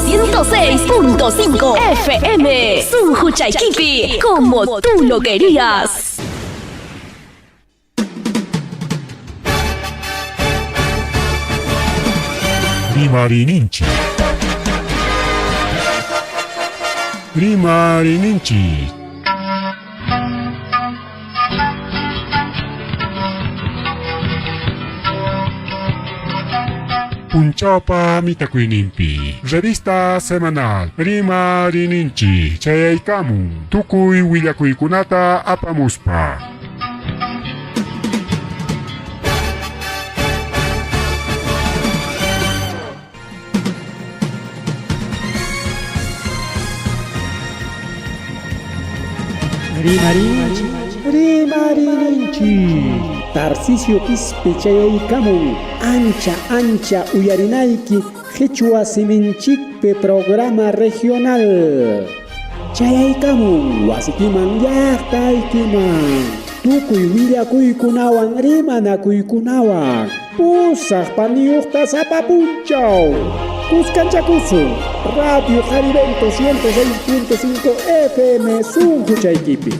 106.5 FM. Sunquchaykipi, como tú lo querías. Rimarininchik. Rimarininchik. Punchawpa mitakuyninpi. Revista semanal Rimarininchik chayaykamun tukuy willakuykunata apamuspa. Rimarinchik, rimarininchik. Tarcisio Quispe chayaykamun ancha ancha uyarinayki Qichwa siminchikpi programa regional. Chayaykamun wasikiman llaqtaykiman. Tukuy willakuykunawan rimanakuykunawan. Pusaq paniyuqta sapa punchaw. Kuskanchakusun Radio Jarivento 106.5 FM sunquchaykipi.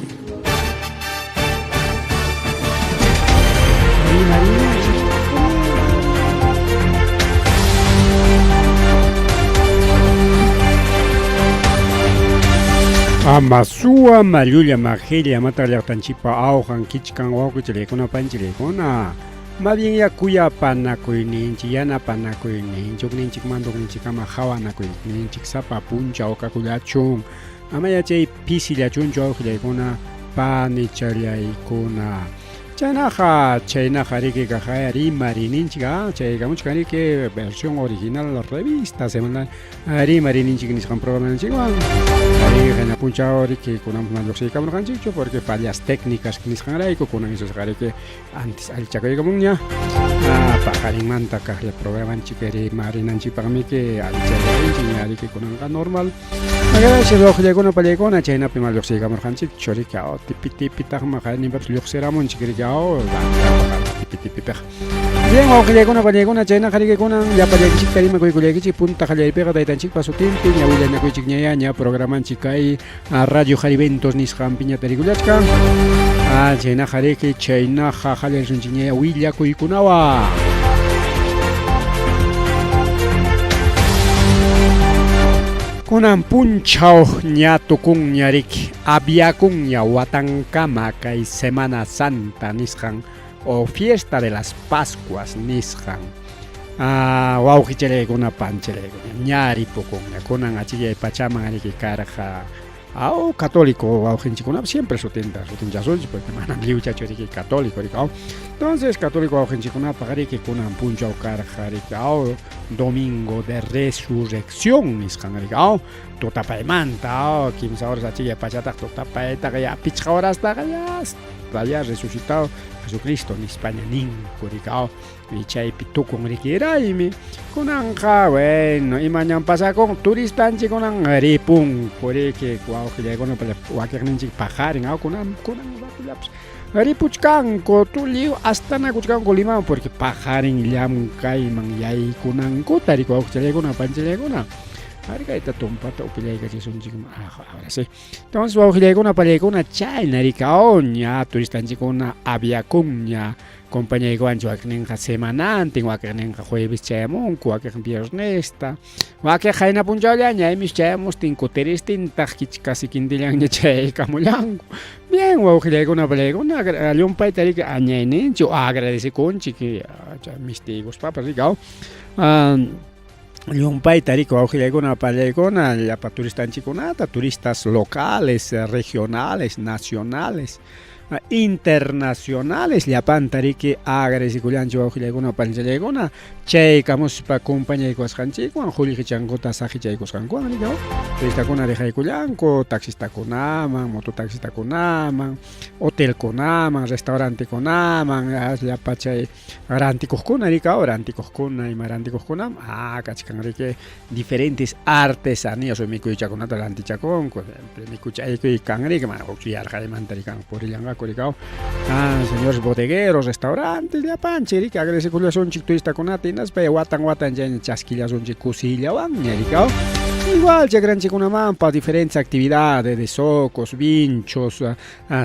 Ama suwa mallulla majilla mata llaqtanchikpa awqan kichkan wawqichilaykuna panchilaykuna más bien ya kuyapanakuyninchik yanapanakuyninchik hukninchikmanta hukninchikkama hawanakuyninchik sapa punchaw kakullachun ama yachay pisillachunchu awqillaykuna panichallaykuna chaynaqa chaynaqa riki kaqaya rimarininchik chaykamuchkan riki versión original revista semanal rimarininchik nisqan programanchikwan ari qayna punchaw riki kunan mana lluqsiykamurqanchikchu porque fallas técnicas nisqanrayku kunan isusqa riki antes allichakuykamunña paqarinmanta kaqlla programanchik rimarinanchikpaqmiki allichaykarinchik ña riki kunanqa normal. Gracias wawqillaykuna pallaykuna chaynapi mana lluqsiykamurqanchikchu riki tipi tipitaqmi qayninpapas lluqsiramunchik riki tipi tipipiq. Bien wawqillaykuna pallaykuna chaynaqa riki kunan llapallaykichikta rimakuykullaykichik punta qallariypiqa taytanchikpa sutinpi ña willanakuychik ñaya ña programanchik kay Radio Jariventos nisqanpiña tarikullachkan. Chaynaqa riki chaynaqa qallarisunchik ñaya willakuykunawan. Kunan punchaw ña tukunña riki aviakunña watankama kay Semana Santa nisqan o Fiesta de las Pascuas nisqan. Wawqichalaykuna panchalaykuna ña ripukunña kunan achillay pachaman riki karqa católico wawqinchikkunapas siempre sutinta sutinchasunchik porque manam lliwchachu riki católico riki entonces católico wawqinchikkunapaq riki kunan punchaw karqa riki domingo de resurrección nisqan riki tutapaymanta 15 horas achillay pachataq tutapaytaqa ya pichqa horastaqa ya hasta ya resucitado Jesucristo nispaña ninku riki y chaypi tukun riki raymi kunanqa bueno imañam pasakun turistanchik kunan ripunku riki wawqillaykuna wakiqninchik paqarin kunan kunan ratullapas ripuchkanku lliw astanakuchkanku Limaman porque paqarin llamkayman yaykunankuta riki wawqichallaykuna panchallaykuna kayta tumpata upillaykachisunchikman ahora sí. Entonces wawqillaykuna pallaykuna chayna riki ña turistanchikkuna aviakunña compañaykuwanchik wakiqninqa semanantin wakiqninqa jueves chayamunku wakiq viernesta wakiq qayna punchawllaña aymis chayamustin kutiristintaq casi kintillanña chayaykamullanku. Bien wawqillaykuna pallaykuna llumpayta riki añayninchik agradecekunchik mistiykuspapas riki llumpayta riki wawqillaykuna pallaykuna llapa turistanchikkunata turistas locales regionales nacionales internacionales llapanta riki agradecekullanchik wawqillaykuna panchallaykuna chaykamuspa compañaykuwasqanchikwan qullqichankuta saqichaykusqankuwan riki turistakuna dejaykullanku taxistakunaman mototaxistakunaman hotelkunaman restaurantekunaman llapa chay rantikuqkuna riki rantikuqkuna ima rantikuqkunam kachkan riki diferentes artesanías o mikuychakunata rantichakunku siempre mikuchaykuy kan riki mana huk yarqaymanta riki purillanqaku riki señores bodegueros restaurantes llapanchik riki agradecekullasunchik turistakunata hinaspa watan watan chayna chaskillasunchik kusillawanña riki. Igual chakranchikkunamanpas diferentes actividades de socos, vinchos,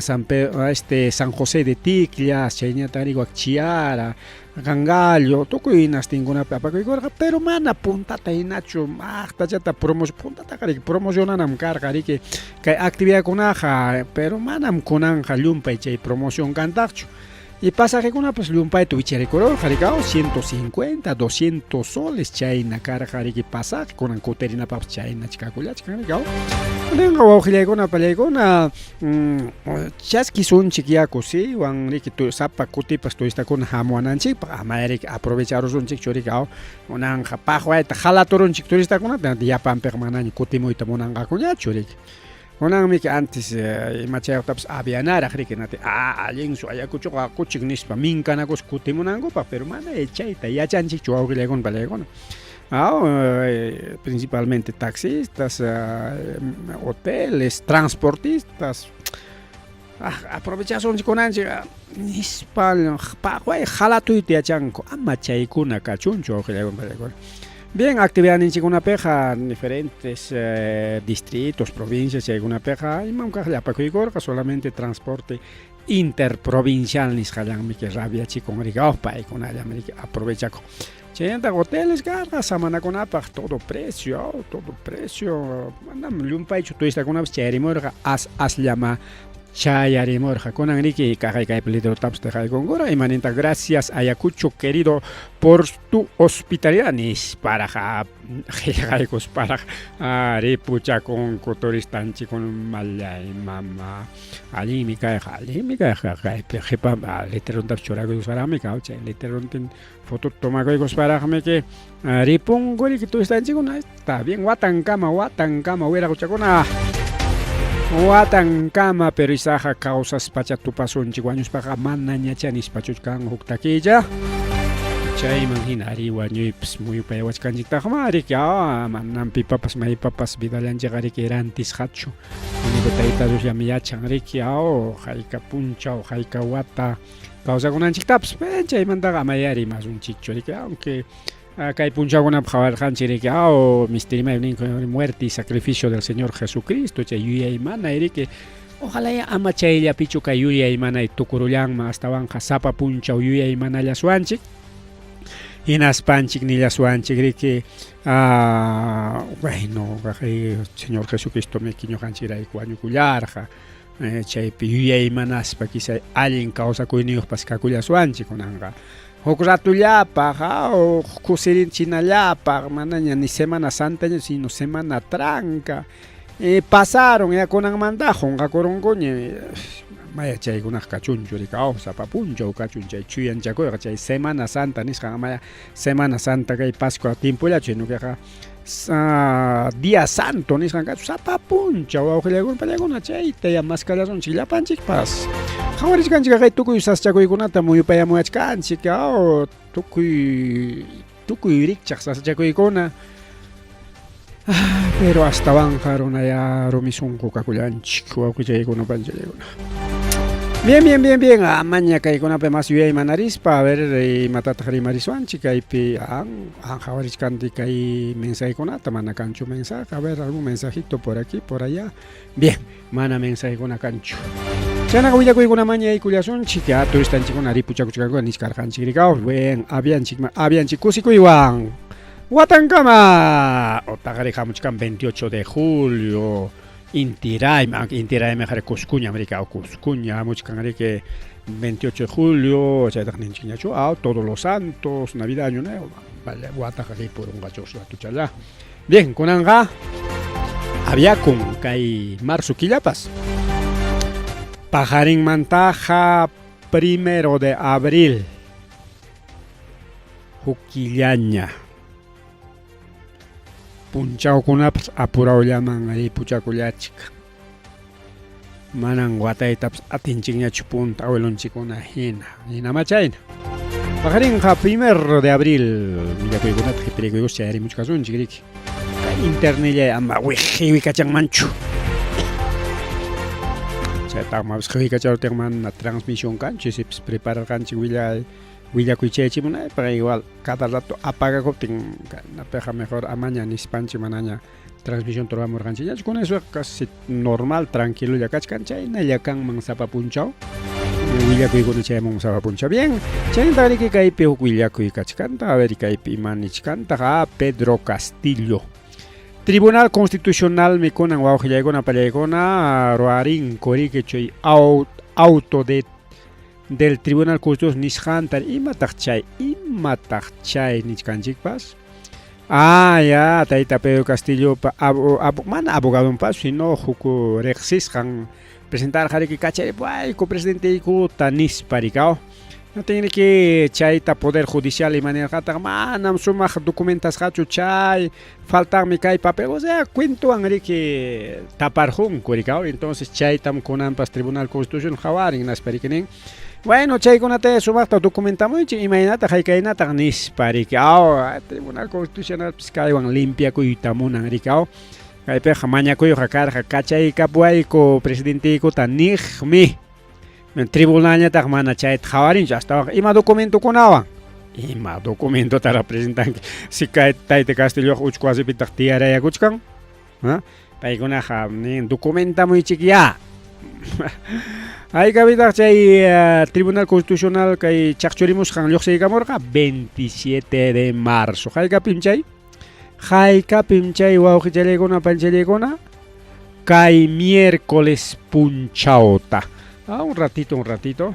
San Pedro, este San José de Ticllas, chayñataq igual Chiara, Cangallo, tukuy hinastinkunapi apakuykurqa, pero mana puntata hinachu maqtachata puntataqa riki promocionanam karqa riki kay actividadkunaqa, pero manam kunanqa llumpay chay promoción kantaqchu. Y pasajekunapas llumpayta wicharikururqa riki, 150, 200 soles chayna karqa riki pasaje, kunan kutirinapaqpas chaynach kakullachkan riki. Kunanqa wawqillaykuna pallaykuna chaskisunchik ya kusiywan riki sapa kutipas turistakuna hamuwananchikpaq, amaya riki aprovecharusunchikchu riki, kunanqa paqwayta halaturunchik turistakunata yapanpiqa manaña kutimuyta munanqakuñachu riki. Kunanmi antes imachayuqtapas avianaraq riki nati allinsu Ayacuchoqa hakuchik nispa minkanakuspa kutimunankupaq, pero mana chayta yachanchikchu wawqillaykuna pallaykuna. Principalmente taxistas, hoteles, transportistas, aprovechasunchik kunanchik nispa paqway halatuyta yachanku, ama chaykuna kachunchu wawqillaykuna pallaykuna. Bien, actividadninchikkunapiqa diferentes distritos, provincias chaykunapiqa imam kaqlla apakuykurqa, solamente transporte interprovincial nisqallanmi que rabiachikun riki, paykunallam riki aprovechakun. Chaynataq hoteles karqa samanakunapaq todo precio, todo precio, manam llumpaychu turistakunapas chayarimurqa, as asllama chayarimurqa. Kunan riki kaqay kaypi letrerutapas dejaykunkura, imanintaq gracias Ayacucho querido por tu hospitalidad nisparaq qillqaykusparaq ripuchakunku turistanchikkuna mallay mama allinmi kayqa, allinmi kayqa kaypi qhipa letrerontapas churakuykusparaqmi chay letrerontin foto tomakuykusparaqmi que ripunku riki turistanchikkuna. Está bien, watankama, watankama wiraquchakuna, watankama, pero isaqa kawsaspacha tupasunchik, wañuspaqa manañacha nispachuch kan huk takiycha. Chayman hina ari wañuypas muyupayawachkanchiktaqma riki, manam pipapas maypapas vidallanchikqa riki rantisqachu. Único Tayta Diosllam yachan riki, hayka punchaw, hayka wata kawsakunanchiktapas, chaymantaqa amaya rimasunchikchu riki, aunque kay punchawkunapi qhawarqanchik riki, mistirimay ninku muerte y sacrificio del Señor Jesucristo, chay yuyaymanay riki, ojalá ya ama chayllapichu kay yuyaymanay tukurullanman, astawanqa sapa punchaw yuyaymanallaswanchik, hinaspanchik nillaswanchik riki, bueno, Señor Jesucristo miki ñuqanchikrayku wañukullarqa, chaypi yuyaymanaspa quizá allin kawsakuyniyuqpas kakullaswanchik kunanqa. Huk ratullapaq, kusirichinallapaq, manaña ni Semana Santaña, sino Semana Tranca. Pasaron ya kunanmanta qunqakurunkuña, maya chaykunaqa kachunchu riki, sapa punchaw kachun chay chuyanchakuyqa, chay Semana Santa nisqan, maya Semana Santa kay Pascua tiempollachu, sino queqa Día Santo nisqan kachun sapa punchaw wawqillaykuna pallaykuna, chayta ya maskallasunchik llapanchikpas. Qhawarichkanchik kay tukuy sasachakuykunata muyupayamuwachkanchik, tukuy tukuy rikchaq sasachakuykuna, pero astawanqa runaya rumi sunqu kakullanchik wawqichaykuna panchallaykuna. Bien, bien, bien, bien, amaña kaykunapi mas yuyaymanarispa, a ver imatataq rimariswanchik kaypi, qhawarichkanti kay mensajekunata, mana kanchu mensaje, a ver algún mensajito por aquí, por allá. Bien, mana mensajekuna kanchu. Chaynaqa willakuykunamaña yaykullasunchik, turistanchikkuna ripuchakuchkankuna nichkarqanchik rikaw, bien, avianchikman, avianchik kusikuywan. Watankama, otaqari hamuchkan 28 de julio, Inti Raymi, Inti Raymiqa Cuscuñam riki, Cuscuña hamuchkan riki 28 de julio, chaytaq ninchikñachu, Todos los Santos, Navidad, Año Nuevo, vale, wataqa ripurunqachu ratuchalla. Bien, kunanqa aviakun kay marzo killapas. Paqarinmantaqa 1 de abril, huk killaña. Punchawkunapas apurawllaman ripuchakullachik. Manan wataytapas atinchikñachu punta abuelonchikkuna hina, hinama chayna. Paqarinqa 1 de abril willakuykunata qhipirikuykus chayarimuchkasunchik riki. Kay internetllay ama wiqiwikachanmanchu. Chaytaqmapis qiwikacharuptin mana transmisión kanchu, sipis prepararqanchik willay. Willakuy chayachimunaypaq igual cada rato apagakuptin kaynapiqa mejor amaña nispanchik manaña transmisión ruramurqanchikñachu con eso casi normal tranquilolla kachkan chaynalla kanman sapa punchaw willakuykuna chayamun sapa punchaw bien chaynataq riki kaypi huk willakuy kachkanta a ver kaypi ima nichkantaq a Pedro Castillo Tribunal Constitucionalmi kunan wawqillaykuna pallaykuna ruwarinku riki chay auto de del Tribunal Constitucional nisqanta imataq chay imataq chay nichkanchikpas ah ya tayta Pedro Castillopa mana abogadonpas sino huk riqsisqan presentarqa riki kacharipuwayku presidenteykuta nispa rikaw Natinriki chayta Poder Judicial imanirqataq manam sumaq documentasqachu chay faltanmi kay papel o sea cuentowan riki taparqunku rikaw entonces chaytam kunanpas Tribunal Constitucional qawarin hinaspa riki nin bueno chaykunata sumaqta documentamuychik imaynataq haykaynataq nispa riki aw Tribunal Constitucionalpis kaywan limpiakuyta munan riki aw kaypiqa mañakuyqa karqa kachaykapuwayku presidenteykuta niqmi Tribunalñataq mana chayta qhawarinchu astawanqa ima documentokunawan ima documentotaraq presentanki si kay tayta Castilloqa uchku wasipitaq tiyarayakuchkan paykunaqa nin documentamuychikyá haykapitaq chay Tribunal Constitucional kay chaqchurimusqan lluqsiykamurqa 27 de marzo haykapim chay haykapim chay wawqichallaykuna panchallaykuna kay miércoles punchawta ah, un ratito un ratito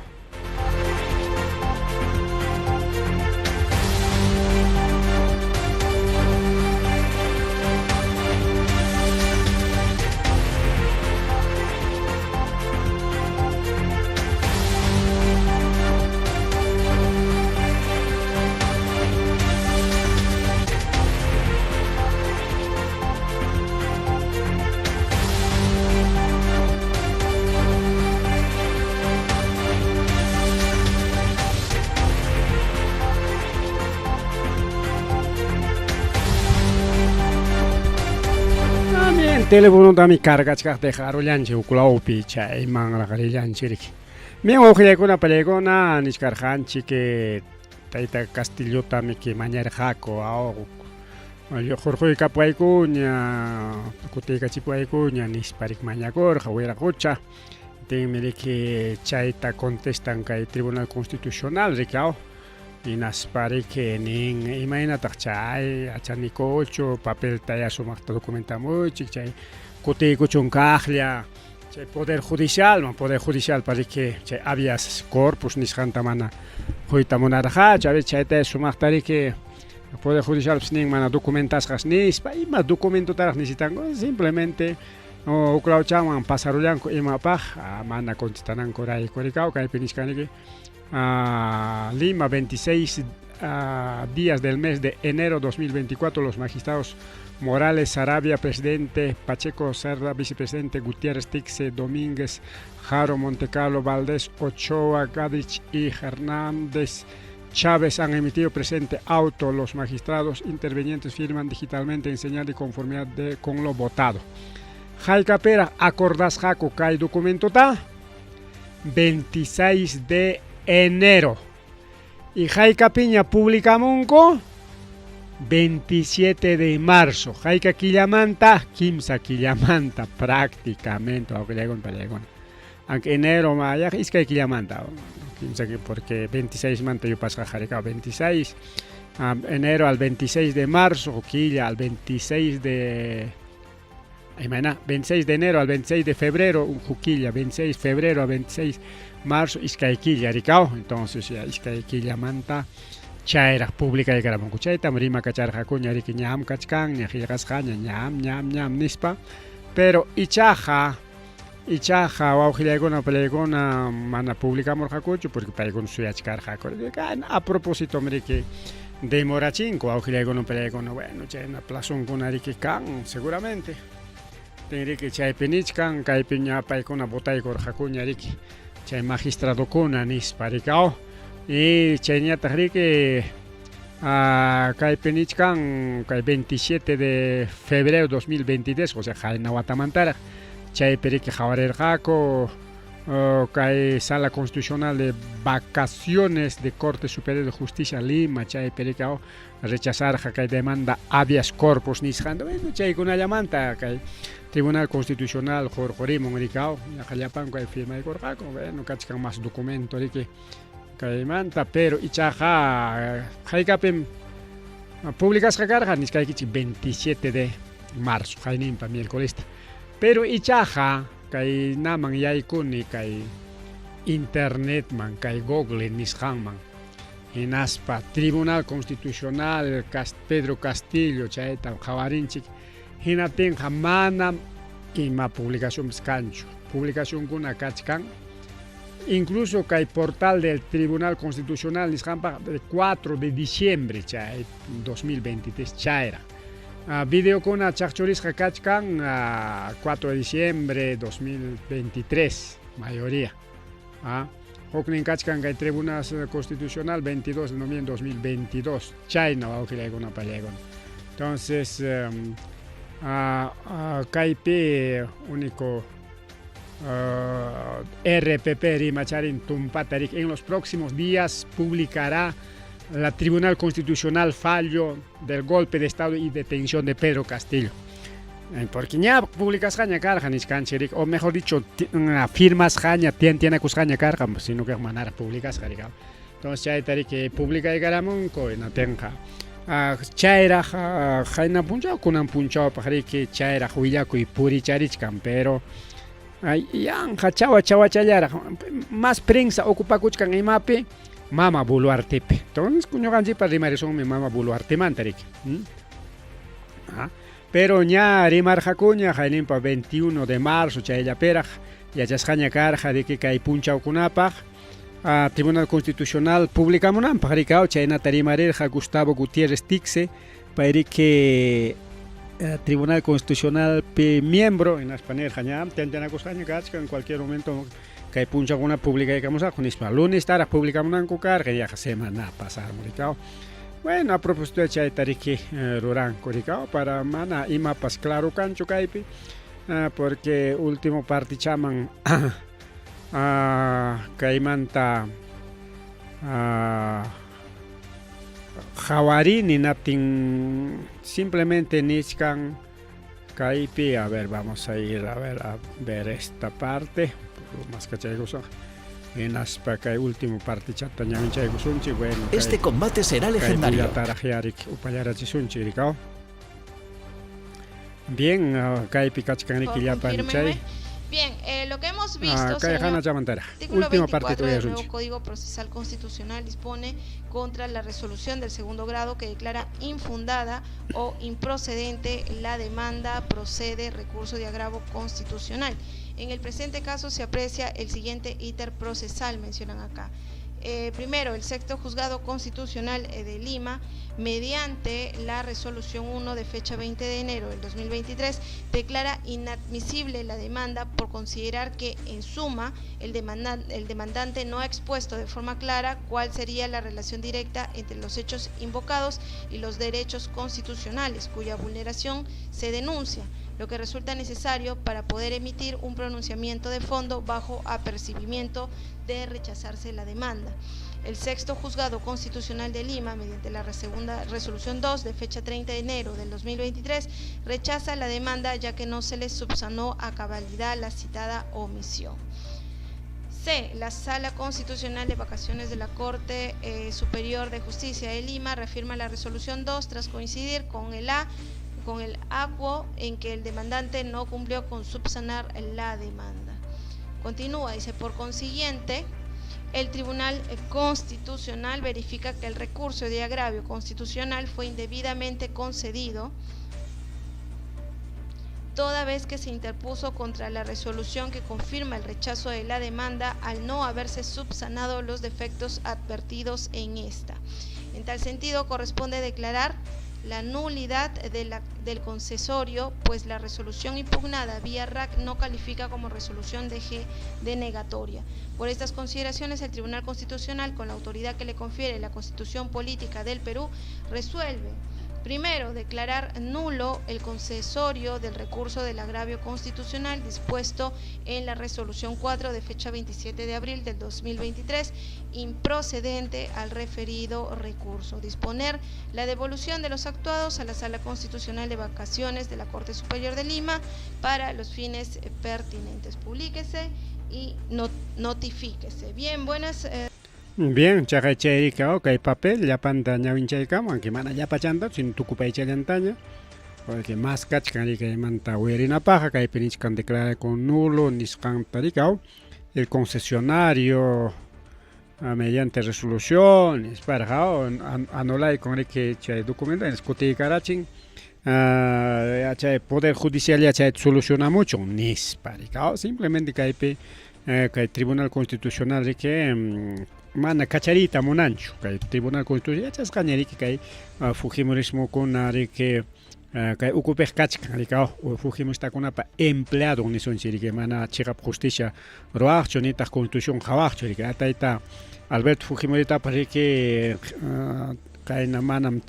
Telefonotami cargachkaq dejarullanchik huklawpi chaymanraq rillanchik riki. Bien wawqillaykuna pallaykuna nichkarqanchik tayta Castillotami mañarqaku aw hurquykapuwaykuña kutiykachipuwaykuña nispa riki mañakurqa wiraqucha tinmi riki chayta contestan kay Tribunal Constitucional riki aw hinaspa riki nin imaynataq chay achanikuchu papelta ya sumaqta documentamuychik chay kutiykuchun kaqlla chay Poder Judicialman Poder Judicialpa riki chay habeas corpus nisqanta mana quyta munarqachu a ver chayta sumaqta riki Poder Judicialpas nin mana documentasqas nispa ima documentotaraq necesitanku simplemente huklawchaman pasarullanku imapaq mana contestanankurayku rikaw kaypi nichkaniki Lima 26 días del mes de enero 2024 los magistrados Morales Sarabia, presidente, Pacheco Serra, vicepresidente, Gutiérrez Tixe, Domínguez, Jaro Montecarlo, Valdés, Ochoa, Gadich y Hernández Chávez han emitido presente auto. Los magistrados intervenientes firman digitalmente en señal de conformidad con lo votado. Haykapiraq acordasqaku kay documentota 26 de enero. Y haykapiña publicamunku 27 de marzo. Hayka killamanta, kimsa killamanta prácticamente. Aunque enero mayaq iskay killamanta. Kimsa porque 26 manta yupasqa harikao 26 enero al 26 de marzo, killa al 26 de imayna 26 de enero al 26 de febrero, un huk killa, 26 febrero al 26 marzo, iskay killa rikaw. Entonces ya iskay killamanta chayraq publicaykaramunku chaytam rimakacharqakuña riki ñam kachkanña qillqasqaña ñam ñam ñam nispa pero ichaqa ichaqa wawqillaykuna pallaykuna mana publicamurqakuchu porque paykuna suyachkarqaku a propósito riki demorachinku wawqillaykuna pallaykuna bueno chayna plazonkuna riki kan seguramente tinriki chaypi nichkan kaypi ña paykuna votaykurqakuña riki chay magistradokuna nispa riki aw y chayñataq riki kaypi nichkan kay 27 de febrero 2023 o sea qayna watamantaraq chaypi riki qhawarirqaku Kay Sala Constitucional de Vacaciones de Corte Superior de Justicia Lima chaypi riki rechazarqa kay demanda habeas corpus nisqanta. Bueno, chaykunallamanta kay Tribunal Constitucional hurqurimun riki yaqa llapanku kay firmaykurqaku. Bueno, kachkan más documento riki kaymanta, pero ichaqa haykapim publicasqa karqa niskaykichik 27 de marzo qayninpa miércolesta. Pero ichaqa kaynaman yaykuni kay internetman, kay Google nisqanman, hinaspa Tribunal Constitucional Pedro Castillo chayta qhawarinchik, hinaptinqa manam ima publicacionpis kanchu. Publicacionkuna kachkan incluso kay portal del Tribunal Constitucional nisqanpaq de 4 de diciembre chay 2023 chayra. Videokuna chaqchurisqa kachkan 4 de diciembre 2023 mayoría. Huknin kachkan kay Tribunal Constitucional 22 de noviembre 2022 chayna wawqillaykuna pallaykuna. Entonces kaypi único RPP rimacharin tumpata riki en los próximos días publicará la Tribunal Constitucional fallo del golpe de Estado y detención de Pedro Castillo. Porque ña publicasqaña karqa nichkanchik riki, o mejor dicho, firmasqaña, tientienakusqaña karqa, sino que manaraq publicasqa riki. Entonces chayta riki publicaykaramunku hinaptinqa chayraq qayna punchaw kunan punchawpaq riki chayraq willakuy puricharichkan, pero yanqa chawa chawachallaraq más prensa ocupakuchkan imapi Mama Boluartepi. Entonces ñuqanchikpa rimarisunmi Mama Boluartemanta riki. Pero ña rimarqakuña qayninpa 21 de marzo chayllapiraq yachasqaña karqa riki kay punchawkunapaq Tribunal Constitucional publicamunanpaq riki chaynata rimarirqa Gustavo Gutiérrez Tixe, pay riki Tribunal Constitucionalpi miembro, hinaspa nirqa ña tentanakusqaña kachkan en cualquier momento kay punchawkuna publicaykamusaqku nispa. Lunes taraq publicamunanku karqa yaqa semana pasarmu riki. Bueno, a propósito de chayta riki ruranku riki para mana imapas claro kanchu kaypi, porque último partichaman kaymanta qhawarini naptin simplemente nichkan kaypi, a ver, vamos a ir a ver esta parte, maskachaykusaq hinaspa kay último partichata ñawinchaykusunchik. Bueno, este combate será legendario. Taraq yarik upallarachisunchik riki. Bien, kaypi kachkan riki llapan chay. Bien, lo que hemos visto, señor, artículo última 24 parte del nuevo Código Procesal Constitucional dispone contra la resolución del segundo grado que declara infundada o improcedente la demanda, procede recurso de agravo constitucional. En el presente caso se aprecia el siguiente íter procesal, mencionan acá. Primero, el sexto juzgado constitucional de Lima, mediante la resolución 1 de fecha 20 de enero del 2023, declara inadmisible la demanda por considerar que, en suma, el demandante no ha expuesto de forma clara cuál sería la relación directa entre los hechos invocados y los derechos constitucionales, cuya vulneración se denuncia, lo que resulta necesario para poder emitir un pronunciamiento de fondo bajo apercibimiento de rechazarse la demanda. El sexto juzgado constitucional de Lima, mediante la segunda resolución 2 de fecha 30 de enero del 2023, rechaza la demanda ya que no se le subsanó a cabalidad la citada omisión. C. La Sala Constitucional de Vacaciones de la Corte Superior de Justicia de Lima reafirma la resolución 2 tras coincidir con el acuo en que el demandante no cumplió con subsanar la demanda. Continúa, dice, por consiguiente, el Tribunal Constitucional verifica que el recurso de agravio constitucional fue indebidamente concedido toda vez que se interpuso contra la resolución que confirma el rechazo de la demanda al no haberse subsanado los defectos advertidos en esta. En tal sentido, corresponde declarar la nulidad del concesorio, pues la resolución impugnada vía RAC no califica como resolución de G denegatoria. Por estas consideraciones, el Tribunal Constitucional, con la autoridad que le confiere la Constitución Política del Perú, resuelve Primero, declarar nulo el concesorio del recurso del agravio constitucional dispuesto en la resolución 4 de fecha 27 de abril del 2023, improcedente al referido recurso. Disponer la devolución de los actuados a la Sala Constitucional de Vacaciones de la Corte Superior de Lima para los fines pertinentes. Publíquese y notifíquese. Bien, buenas. Bien, chaqay chayrika kay papel llapanta ñawinchaykamu, aunque mana llapachanta, sino tukupaychallantaña, porque más kachkan rikaymanta uyarinapaqqa, kaypi nichkan declara con nulo nisqanta rikaw el concesionario mediante resolución nisparqa anulaykun riki chay documento kutiykarachin chay poder judicial ya chayta solucionamuchun nispa rikaw. Simplemente kaypi kay Tribunal Constitucional riki mana kachariyta munanchu. Kay Tribunal Constitucional yachasqaña riki kay fujimorismokuna riki kay ukupiq kachkan riki fujimoristakkunapa empleado nisunchik riki, mana chiqap justicia ruwaqchu nitaq constitución qhawaqchu riki. Tayta Alberto Fujimoritapas riki kayna manam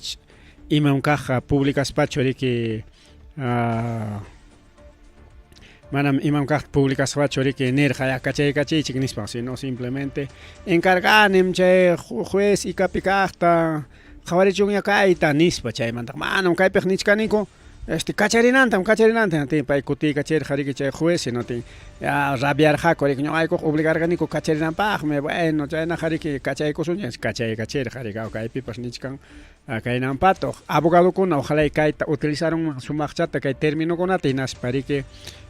imam kaqqa publicaspachu riki, manam imam kaqta publicaspachu riki nirqa ya kachaykachiychik nispa, sino simplemente encarganim chay juez ikapi kaqta qhawarichunña kayta nispa. Chaymantaqa manam kaypiq nichkaniku kacharinantam kacharinantam pay kutiykachirqa riki chay juez, sino ya rabiarqaku riki, ñuqaykuqa obligarqaniku kacharinanpaqmi, bueno, chaynaqa riki kachaykusunña, kachaykachirqa riki. Kaypipas nichkan kaynampatoq abogadokuna ojalá kayta utilizarunman sumaqchata kay terminokunata, hinaspa riki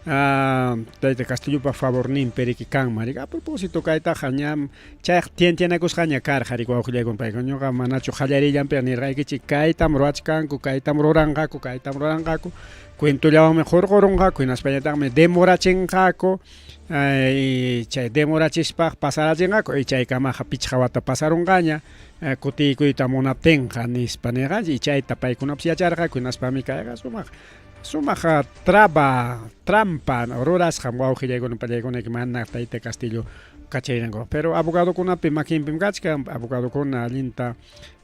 tayta Castillopa favorninpi riki kanman riki. A propósito, kaytaqa ñam chayqa tientianakusqaña karqa riki, wawqillaykuna. Payqa ñuqa manachu qallarillanpi nirqaykichik kaytam ruwachkanku, kaytam ruranqaku, kaytam ruranqaku, cuentollawanmi hurqurunqaku, hinaspañataqmi demorachinqaku, chay demorachispa pasarachinqaku, y chaykamaqa 5 wata pasarunqaña kutiykuyta munaptinqa nispa nirqanchik, y chayta paykunapas yacharqaku. Hinaspami kayqa sumaq sumaq traba trampa rurasqam, wawqillaykuna pallaykuna, mana tayta Castillo kacharinanku. Pero abogadokunapi makinpim kachkan, abogadokuna allinta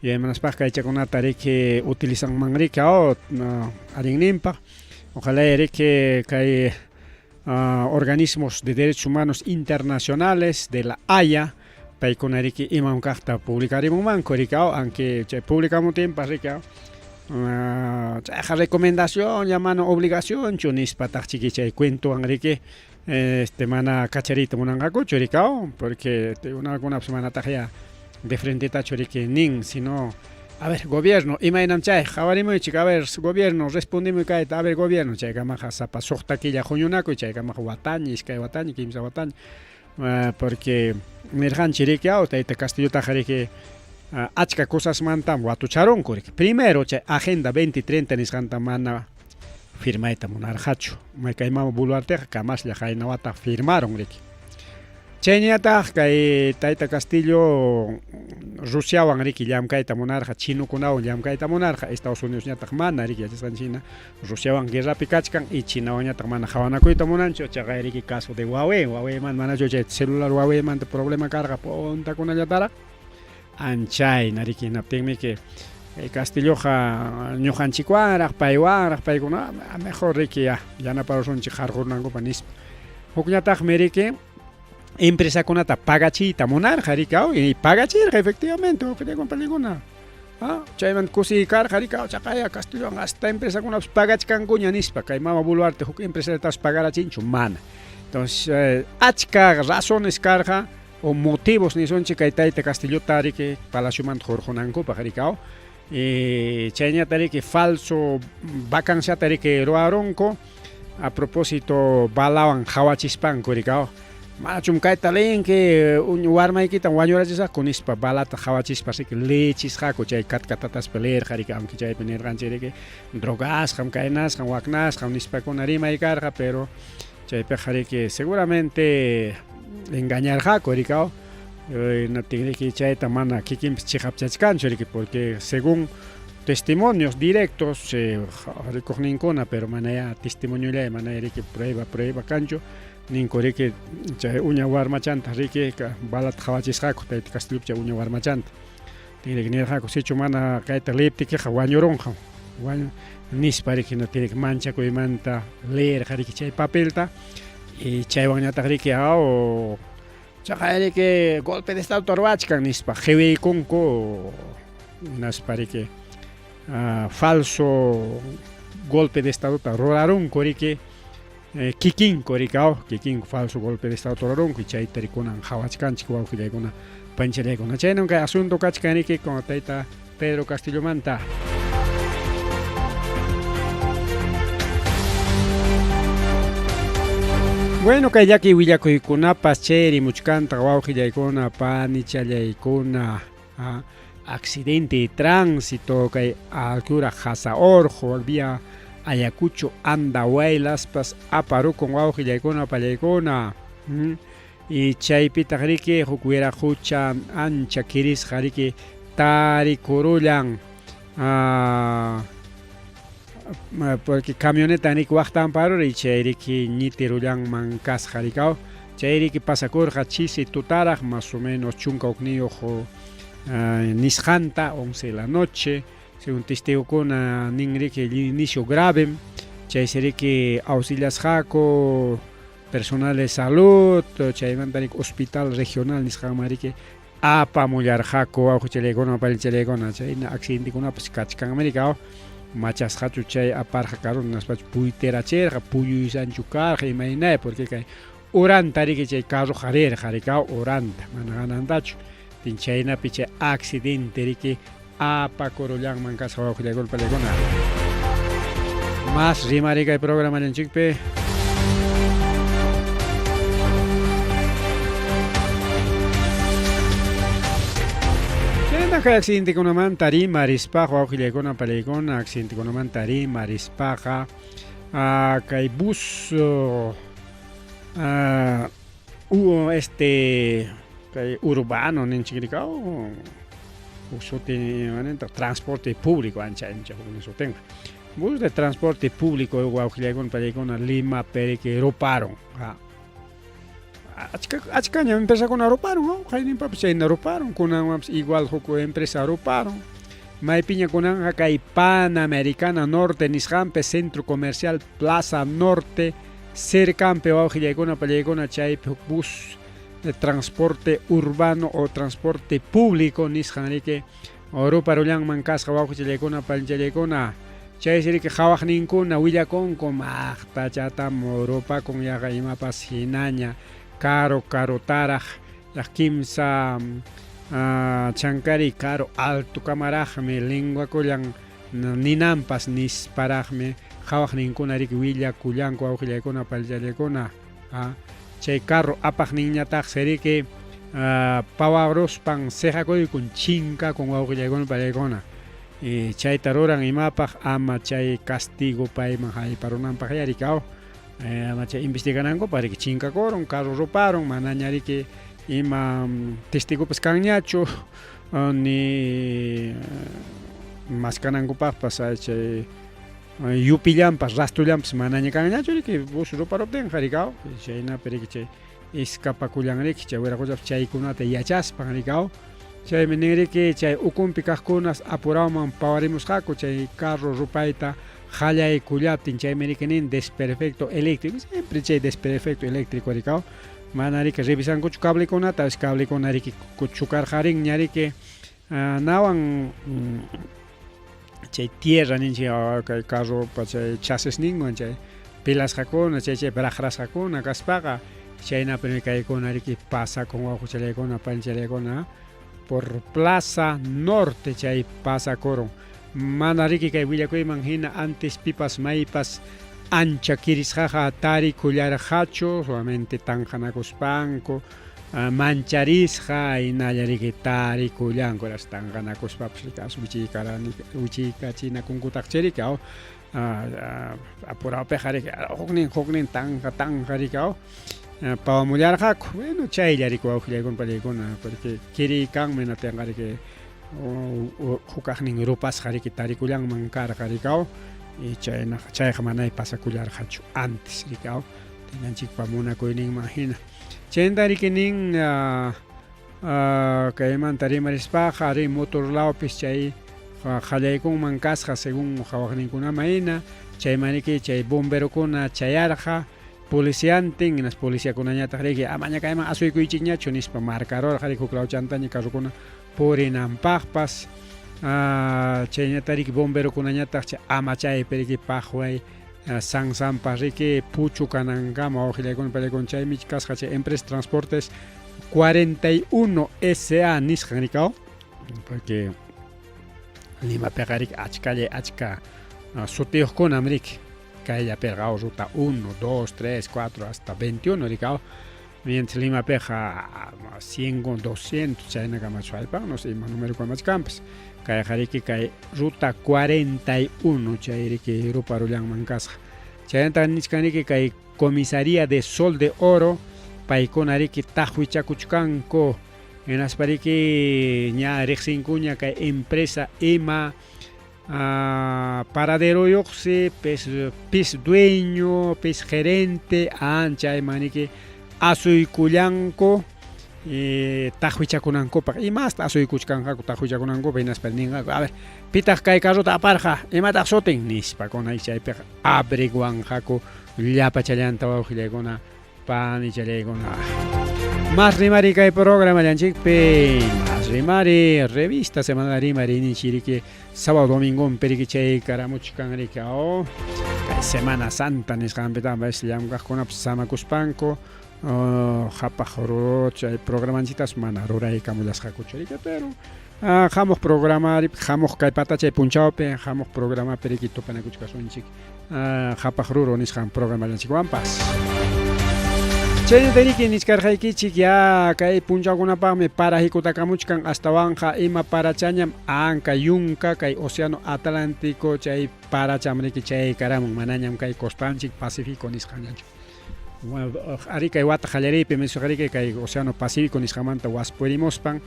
yuyaymanaspaqa kaychakunata riki utilizanman riki allinninpaq. Ojalá riki kay organismos de derechos humanos internacionales de la Haya paykuna riki imam kaqta publicarimunmanku riki, aunque chay publicamutinpas riki chayqa recomendación ya mana obligacionchu nispataq chiki chay cuentowan riki mana kachariyta munanqakuchu riki, porque tribunalkunapas manataq ya de frentetachu riki nin, sino a ver, gobierno, imaynam chay qhawarimuychik, a ver, gobierno, respondimuy kayta, a ver, gobierno, chaykamaqa sapa 6 killa huñunakuy, chaykamaqa wataña, 2 wataña, 3 wataña, porque nirqanchik riki, tayta Castillotaqa riki achka cosasmantam watucharunku riki. Primero, chay Agenda 2030 nisqanta mana firmayta munarqachu, kay mama Boluarteqa kamaslla qayna wata firmaron riki. Chayñataq kay tayta Castillo Rusiawan riki llamkayta munarqa, chinokunawan llamkayta munarqa, Estados Unidosñataq mana riki, yachasqanchik hina Rusiawan guerrapi kachkan y Chinawanñataq mana qhawanakuyta munanchu. Chaqay riki caso de Huawei, Huaweimanta manachu chay celular Huaweimanta problema karqa puntakunallataraq anchayna riki. Hinaptinmi que Castilloqa ñuqanchikwanraq paywanraq paykuna mejor riki ya yanaparusunchik qarqurunankupa nispa. Hukñataqmi riki empresakunata pagachiyta munarqa riki, y pagachirqa efectivamente, wawqillaykuna. Chaymanta kusiy karqa riki, chaqaya Castillowan hasta empresakunapas pagachkankuña nispa, kay mama Boluarte huk empresatapas pagarachinchu mana. Entonces achka razones karqa o motivos nisunchik kay tayta Castillota riki palaciomanta hurqunankupaq riki. Chayñata riki falso vacanciata riki ruwarunku a propósito balawan qhawachispanku riki, manachum kayta leenki warmaykitam wañurachisaqku nispa balata qhawachispa riki leechisqaku, chay katkatataspa leerqa riki, aunque chaypi nirqanchik riki drogasqam kaynasqam waknasqam nispakuna rimay karqa, pero chaypiqa riki seguramente engañarqaku riki. Hinaptin riki chayta mana kikinpas chiqapchachkanchu riki, porque según testimonios directos rikuqninkuna, pero mana ya testimoniollay, mana riki prueba prueba kanchu, ninku riki chay uña warmachanta riki balata qhawachisqaku tayta Castillopa chay uña warmachanta, riki nirqaku sichu mana kayta leeptikiqa wañurunqam. Wañu nispa riki no tiene manchakuymanta leerqa riki chay papelta y chaywanñataq riki aw chaqay riki golpe de estado ruwachkan nispa qiwiykunku hinaspa riki falso golpe de estadota rurarunku riki kikinku riki aw kikinku falso golpe de estado rurarunku chayta rikunan qhawachkanchik wawqillaykuna panchallaykuna chaynam kay asunto kachkan riki con tayta Pedro Castillomanta. Bueno, kay llaki willakuykunapas chayrimuchkantaq wawqillaykuna panichallaykuna accidente de tránsito kay altura Jasaorjo vía Ayacucho Andahuaylaspas aparukun wawqillaykuna pallaykuna y chaypitaq riki huk wiraqucha ancha kirisqa riki tarikurullan porque camioneta riki waqtanparura y chay riki ñitirullanman kasqa rikaw chay riki pasakurqa chisi tutaraq más o menos 11 nisqanta 11 de la noche según testigokuna nin riki inicio grave chaysi riki auxiliasqaku personal de salud chaymanta riki hospital regional nisqanman riki apamullarqaku wawqichallaykuna panichallaykuna chayna accidentekunapas kachkanmi riki aw machasqachu chay aparqa karuna hinaspachu puytirachirqa puñuysanchu karqa imaynay porque kay uranta riki chay carroqa rirqa riki aw uranta mana ganantachu tin chaynapi chay accidente riki apakurullanman kasqa wawqillaykuna panillaykuna. Más rimari kay programallanchikpi. Chayna kay accidentekunamanta rimarispaqa wawqillaykuna panillaykuna accidentekunamanta rimarispaqa kay bus este kay urbano ninchik riki huk suti transporte público ancha ancha huknin sutinqa bus de transporte público wawqillaykuna panillaykuna Limapi riki ruparun achkañam empresakuna ruparun qayninpapas chayna ruparun kunanwanpas igual huk empresa ruparun maypiña kunanqa kay Panamericana Norte nisqanpi Centro Comercial Plaza Norte cercanpi wawqillaykuna panillaykuna chaypi huk bus de transporte urbano o transporte público nisqan riki ruparullanman kasqa wawqichallaykuna panichallaykuna chaysi riki qhawaqninkuna willakunku maqtachatam rupakun yaqa imapas hinaña karu karutaraq kimsa chankari karu altukamaraqmi linguakullan ninanpas nisparaqmi qhawaqninkuna riki willakullanku wawqillaykuna panichallaykuna chay carro apaqninñataqsi riki pawaruspan siqakuykun chinkakun wawqillaykuna panillaykuna y chayta ruran imapaq ama chay castigo payman hayparunanpaq riki aw ama chay investiganankupaq riki chinkakurun carro ruparun manaña riki ima testigopas kanñachu ni maskanankupaqpas chay yupillanpas rastullanpas manaña kanñachu riki bus ruparuptinqa riki aw chaynapi riki chay escapakullan riki chay wiraquchapas chaykunata yachaspan riki aw chaymi nin riki chay ukunpi kaqkunas apurawman pawarimusqaku chay carro rupayta qallaykullaptin chaymi riki nin desperfecto eléctrico siempre chay desperfecto eléctrico riki aw mana riki revisankuchu cablekunata cablekuna riki chukarqarinña riki nawan chay tierra ninchik kay carropa chay chasisninwan chay pilasqakuna chay chaypi raqrasqakuna kaspaqa chaynapi kaykuna riki pasakun wawqichallaykuna panichallaykuna por Plaza Norte chay pasakurun mana riki kay willakuyman hina antes pipas maypas ancha kirisqaqa tarikullarqachu solamente tanqanakuspanku mancharisqa hinalla riki tarikullanku tanqanakuspapas wichiykachinakunkutaqchi riki aw apurawpiqa riki huknin huknin tanqa tanqa riki aw pawamullarqaku bueno chaylla riki wawqillaykuna panillaykuna porque kiriykanmi natinqa riki hukaqnin rupasqa riki tarikullanman karqa riki aw y chaynaqa chayqa manay pasakullarqachu antes riki aw tinanchikpa munakuyninman hina chayta riki nin kaymanta rimarispaqa ari motor lawpis chay qallaykunman kasqa según qawaqninkunaman hina, chayman riki chay bomberokuna chayarqa policiantin, hinaspa policiakunañataq riki amaña kayman asuykuychikñachu nispa marcarurqa riki huk lawchantaña carrokuna purinanpaqpas, chayñata riki bomberokunañataq chay amachaypi riki paqway sansanpa riki puchu kanankama wawqillaykuna pallaykuna, chaymi kasqa chay empresa transportes 41 SA nisqan rikaw, porque Limapiqa riki achkallay achka sutiyuqkunam riki kayllapiqa ruta 1, 2, 3, 4 hasta 21 rikaw, mientras Limapiqa 100 con 200 chaynakamachu haypan, no sé ima numerokunamach kanpas, kayqa riki kay ruta 41 chay riki ruparullanman kasqa. Chaynata nichkan riki kay comisaría de Sol de Oro, paykuna riki taqwichakuchkanku, hinaspa riki ña riqsinkuña kay empresa ima paraderoyuqsi, pis pis dueño, pis gerente, anchayman riki asuykullanku taqwichakunankupaq, imasta asuykuchkanqaku taqwichakunankupaq, hinaspa ninqaku, a ver, pitaq kay carrota aparqa, imataq sutin, nispa kuna chaypiqa averiguanqaku llapachallanta wawqillaykuna panichallaykuna. Mas rimari kay programallanchikpi, mas rimari revista semanal rimari ninchiriki sábado domingo riki chay karamuchkan riki oh, kay Semana Santa nisqanpitapas llamkaqkunapas samakuspanku qhapaq ruru chay programanchitas mana ruraykamullasqakuchu riki, pero hamuq programa hamuq kay patachay punchawpi hamuq programapi riki tupanakuchkasunchik qhapaq ruru nisqan programallanchikwanpas. Chaynata riki nichkarqaykichik ya kay punchawkunapaqmi para hikutakamuchkan, astawanqa ima parachañam anka yunka kay océano Atlántico chay paracham riki chay karamun, manañam kay costanchik Pacífico nisqanñachu. Ari kay wata qallariypi riki kay océano Pacífico nisqanmanta waspurimuspan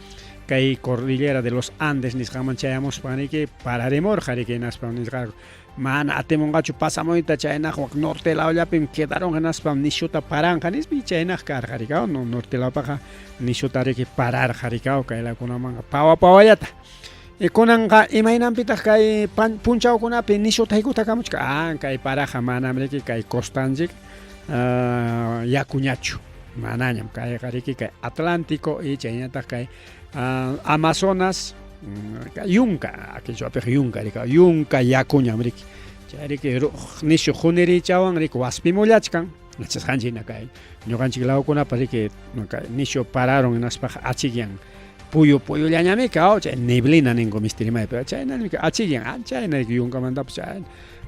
kay cordillera de los Andes nisqanman chayamuspan riki pararimurqa riki, hinaspa nisqaku mana atimunqachu pasamuyta chaynaq wak norte lawllapim quedaron hinaspa nishuta paranqa nispa, chaynaq karqa riki, no, norte lawpaqa nishuta riki pararqa riki kay lawkunamanqa pawa pawallata. Y kunanqa imaynanpitaq kay punchawkunapi nishuta hikutakamuchka, kay paraqa manam riki kay costanchik yakuñachu, manañam kayqa riki kay Atlántico y chaynataq kay Amazonas yunka, quichuapiqa yunka riki, yunka yakuñam riki, chay riki nishu qunirichawan riki waspimullachkan, yachasqanchik hina kay ñuqanchik lawkunapa riki nishu pararon hinaspaqa achikyan puyu puyullañamika, chay neblina ninku misti rimaypi, chaynami achikyan, chayna riki yunkamantapas chay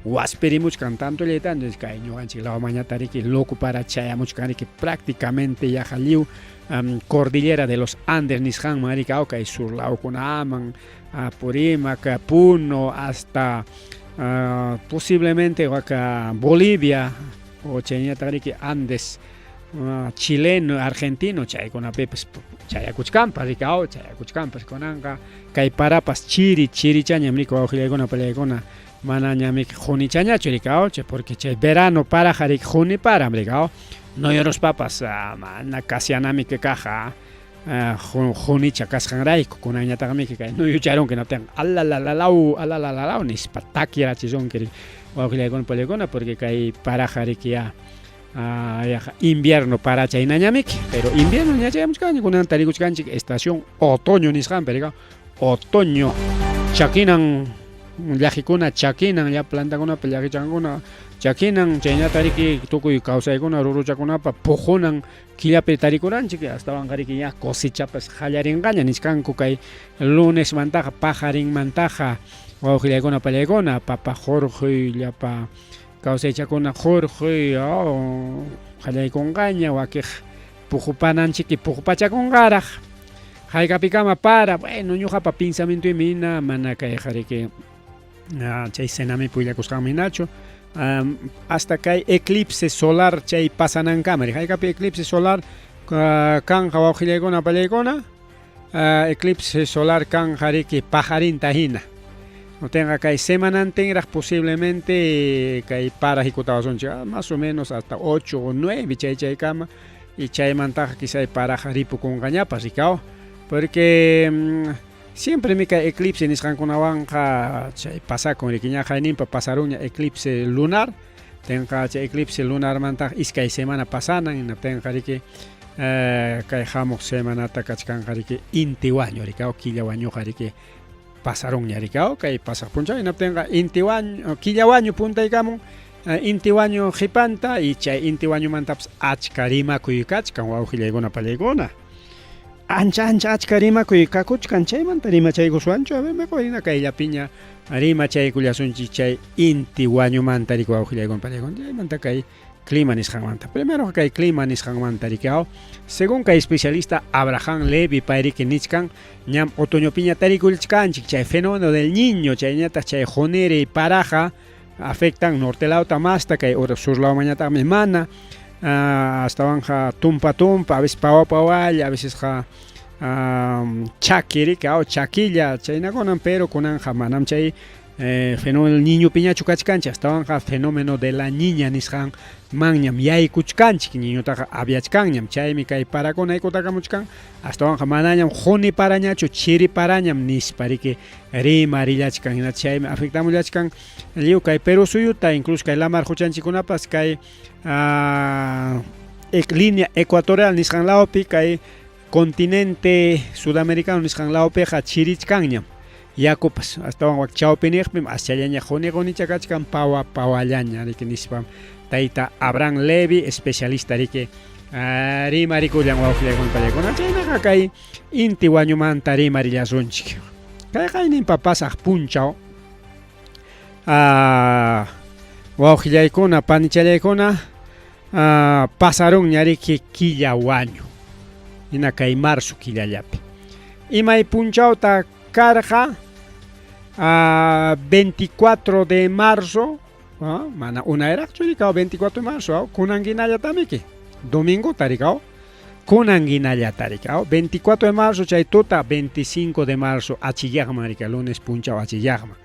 waspirimuchkan tantollay tanto kay ñuqanchik lawmañata riki loco para chayamuchkan riki prácticamente yaqa lliw cordillera de los Andes nisqanman riki, kay sur lawkunaman, Apurímac, Puno, hasta posiblemente waka Bolivia o chayñataq riki Andes chileno, argentino, chaykunapipas chayakuchkanpas riki, chayakuchkanpas kunanqa kay parapas chiri chirichañam riki wawqillaykuna pallaykuna, manañam riki qunichañachu riki, chay porque chay verano paraqa riki quni param riki, nuyuruspapas mana kasianamiki kaq qunicha kasqanrayku, kunanñataqmi kay nuyucharunki hinaptinqa alalalalaw alalalalaw nispa takyarachisunki riki wawqillaykuna pallaykuna, porque kay paraqa riki ya yaqa invierno paracha hinañamiki, pero invierno ña chayamuchkanña, kunan tarikuchkanchik estación otoño nisqanpi riki, otoño chakinan llaqikuna chakinan llapa plantakunapa llaqichankuna chakinan, chaynata riki tukuy kawsaykuna ruruchakunapa puqunan killapi tarikuranchik, astawanqa riki ya cosechapas qallarinqaña nichkanku kay lunesmantaqa paqarinmantaqa wawqillaykuna pallaykuna, papa hurquy llapa kawsaychakuna hurquy qallaykunqaña, wakiq puqupananchiki puqupachakunqaraq, haykapikama para, bueno ñuqapa pensamientoymi hina mana kayqa riki chay cenamipi willakusqanmi hinachu, hasta kay eclipse solar chay pasanankama, haykapi eclipse solar kanqa wawqillaykuna pallaykuna, eclipse solar kanqa riki paqarinta hina, tenqa kay semanantinraq posiblemente kay para hikutawasunchik, más o menos hasta 8 o 9 chay chaykama, y chaymantaqa quizá paraqa ripukunqañapas rikaw, porque Siempremi kay eclipse nisqankunawanqa chay pasakun riki ñaqayninpa pasarunña eclipse lunar tenqa chay eclipse lunarmantaq iskay semana pasanan hinaptinqa riki kay hamuq semanata kachkanqa riki inti wañu riki killa wañuqa riki pasarunña riki kay pasaq punchaw hinaptinqa inti wañu killa wañu puntaykamun inti wañu qhipanta y chay inti wañumantapas achka rimakuy kachkan wawqillaykuna pallaykuna ancha ancha achka rimakuy kakuchkan chaymanta rimachaykusuwanchu a ver mejor hina kayllapiña rimachaykullasunchik chay inti wañumanta riki wawqillaykuna pallaykuna chaymanta kay clima nisqanmanta. Primero kay clima nisqanmanta riki según kay especialista Abraham Levy payriki nichkan ñam otoñopiña tarikullchkanchik chay fenómeno del niño chayñataq chay quniri paraja afectan norte lawta masta kay sur lawmanñataqmi mana astawanja tumpa tumpa a veces pawa pawalla a veces chaki riki chakilla chaynakunan pero kunanja manam chay fenómeno niño piñachu kachkanchik astawanja fenómeno de la niña nisqan manñam yaykuchkanchik niñotaqa aviachkanñam chaymi kay parakuna haykutakamuchkan astawanja manañam quni parañachu chiri parañam nispa riki rimarillachkan hina chaymi afectamullachkan lliw kay Perú suyuta incluso kay lamar quchanchikkunapas kay línea ecuatorial nisqan lawpi kay continente sudamericano nisqan lawpiqa chirichkanñam yakupas astawan wak chawpiniqpim aschallaña quni qunicha kachkan pawa pawallaña riki nispam tayta Abraham Levy especialista riki rimarikullan wawqillaykuna pallaykuna chaynaqa kay inti wañumanta rimarillasunchik kay qayninpa pasaq punchaw wawqillaykuna panichallaykuna pasarunña riki killa wañu hina kay marzo killallapi imay punchawta karqa 24 de marzo mana unayraqchu rikaw 24 de marzo kunankinallataqmiki domingo tarikaw kunankinallata rikaw 24 de marzo chay tuta 25 de marzo achiyaqman rika lunes punchaw achiyaqman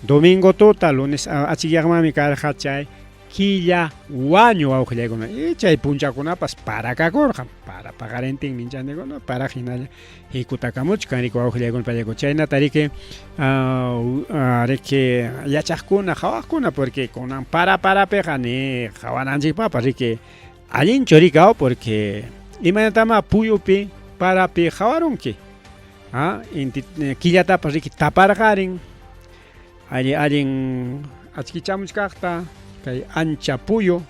domingo tuta lunes achiyaqmanmi karqa chay killa wañu wawqillaykuna y chay punchakunapas parakakurqam para paqarintinmi inchantikuna para hinalla hikutakamuchkan riki wawqillaykuna pallaykuna chaynata riki riki yachaqkuna qhawaqkuna porque kunan para parapiqa ni qhawananchikpapas riki allinchu riki porque imaynatama puyupi parapi qhawarunki inti killatapas riki taparqarin alli allin achkichamuchkaqta kay ancha puyu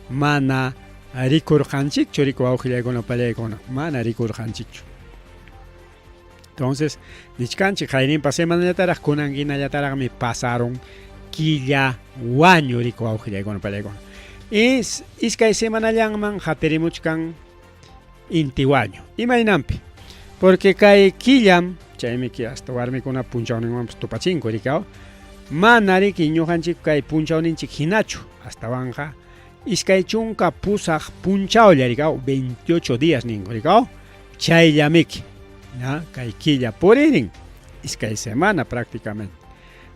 mana rikurqanchikchu riki wawqillaykuna pallaykuna mana rikurqanchikchu. Entonces nichkanchik qayninpa semanallataraq kunan hinallataraqmi pasaron killa wañu riki wawqillaykuna pallaykuna. Iskay semanallanman hatirimuchkan inti wañu. Imaynanpi? Porque kay killam chaymi hasta warmikuna punchawninwanpas tupachinku riki mana riki ñuqanchik kay punchawninchik hinachu astawanja iskay chunka pusaq punchawlla riki 28 días ninku riki chayllamiki kay killa puririn iskay semana prácticamente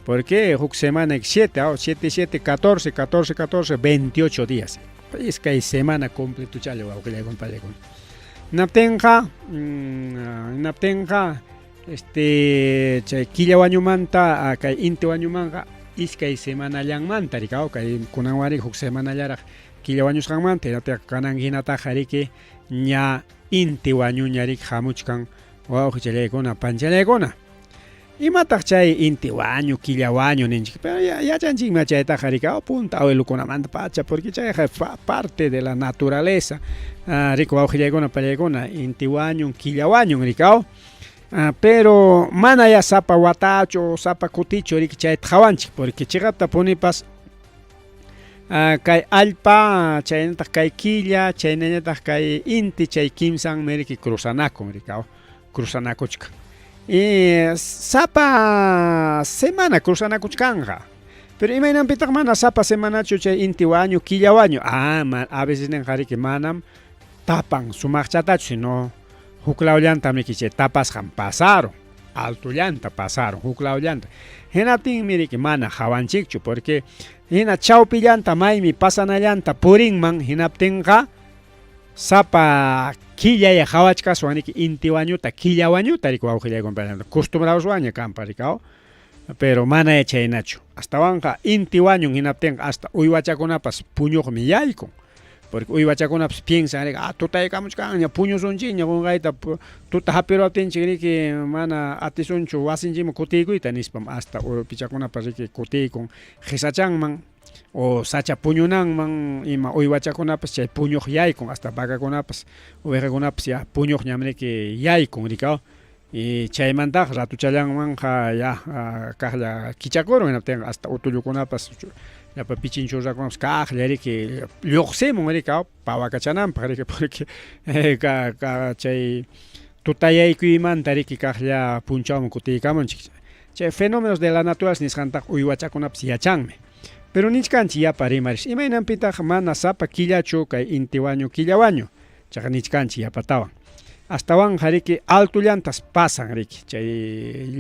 porque huk semana 7 7 7 14 14 14 28 días iskay semana completuchalla wawqillaykuna pallaykuna hinaptinqa hinaptinqa chay killa wañumanta kay inti wañumanqa iskay semanallanmanta riki kay kunanwan riki huk semanallaraq killa wañusqanmanta hinaptinqa kanan hinataqa riki ña inti wañuña riki hamuchkan wawqichallaykuna panchallaykuna imataq chay inti wañu killa wañu ninchik pero yachanchikmi chaytaqa riki punta abuelokunamanta pacha porque chayqa parte de la naturaleza riki wawqillaykuna pallaykuna inti wañun killa wañun riki pero mana ya sapa watachu sapa kutichu riki chayta qhawanchik porque chiqapta punipas kay allpa chaynataq kay killa chaynallataq kay inti chay kimsanmi riki cruzanakun riki cruzanakuchkan y sapa semana cruzanakuchkanqa pero imaynanpitaq mana sapa semanachu chay inti wañu killa wañu a veces ninqa riki manam tapan sumaqchatachu sino huklawllantam riki chay tapasqan pasaron altollanta pasaron huklawllanta hinaptinmi riki mana hawanchikchu porque hina chawpillanta maymi pasanallanta purinman hinaptinqa Sapa killaya qawachkaswan riki inti wañuta, killa wañuta riki wawqillaykuna costumbrauswanña kanpa riki aw. Pero mana chaynachu. Astawanqa inti wañun hinaptinqa hasta uywachakunapas puñuqmi yaykun. Porque uywachakunapas piensan riki, ah tutaykamuchkanña puñusunchikña qunqayta tuta hapiruwaptinchik riki mana atisunchu wasinchikman kutiykuyta nispam hasta urpichakunapas riki kutiykun qisachanman o sacha puñunanman ima uywachakunapas chay puñuq yaykun hasta vacakunapas ovejakunapas ya puñuqñam riki yaykun riki aw. Y chaymantaqa ratuchallanmanqa ya kaqlla kichakurun hinaptinqa hasta utullukunapas llapa pichinchurrakunapas kaqlla riki lluqsimun riki aw pawakachananpaq riki porque chay tutayaykuymanta riki kaqlla punchawman kutiykamunchik. Chay fenómenos de la naturaleza nisqantaqa uywachakunapas yachanmi. Pero nichkanchik yapa rimaris imaynanpitaq mana sapa killachu kay inti wañu killa wañu chaqa nichkanchik yapatawan. Astawanqa riki altollantas pasan riki chay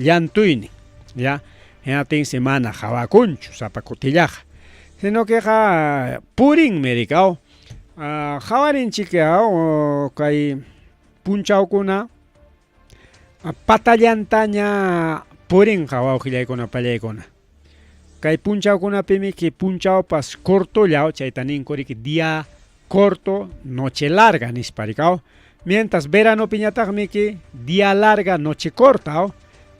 llantuynin ya hinaptinsi mana qawakunchu sapa kutillaqa. Sino queqa purinmi riki aw. Qawarinchik aw kay punchawkuna patallantaña purinqa wawqillaykuna pallaykuna. Kay punchawkunapimiki punchawpas cortolla chayta ninku riki día corto, noche larga nispa riki aw. Mientras veranopiñataqmiki día larga, noche corta aw.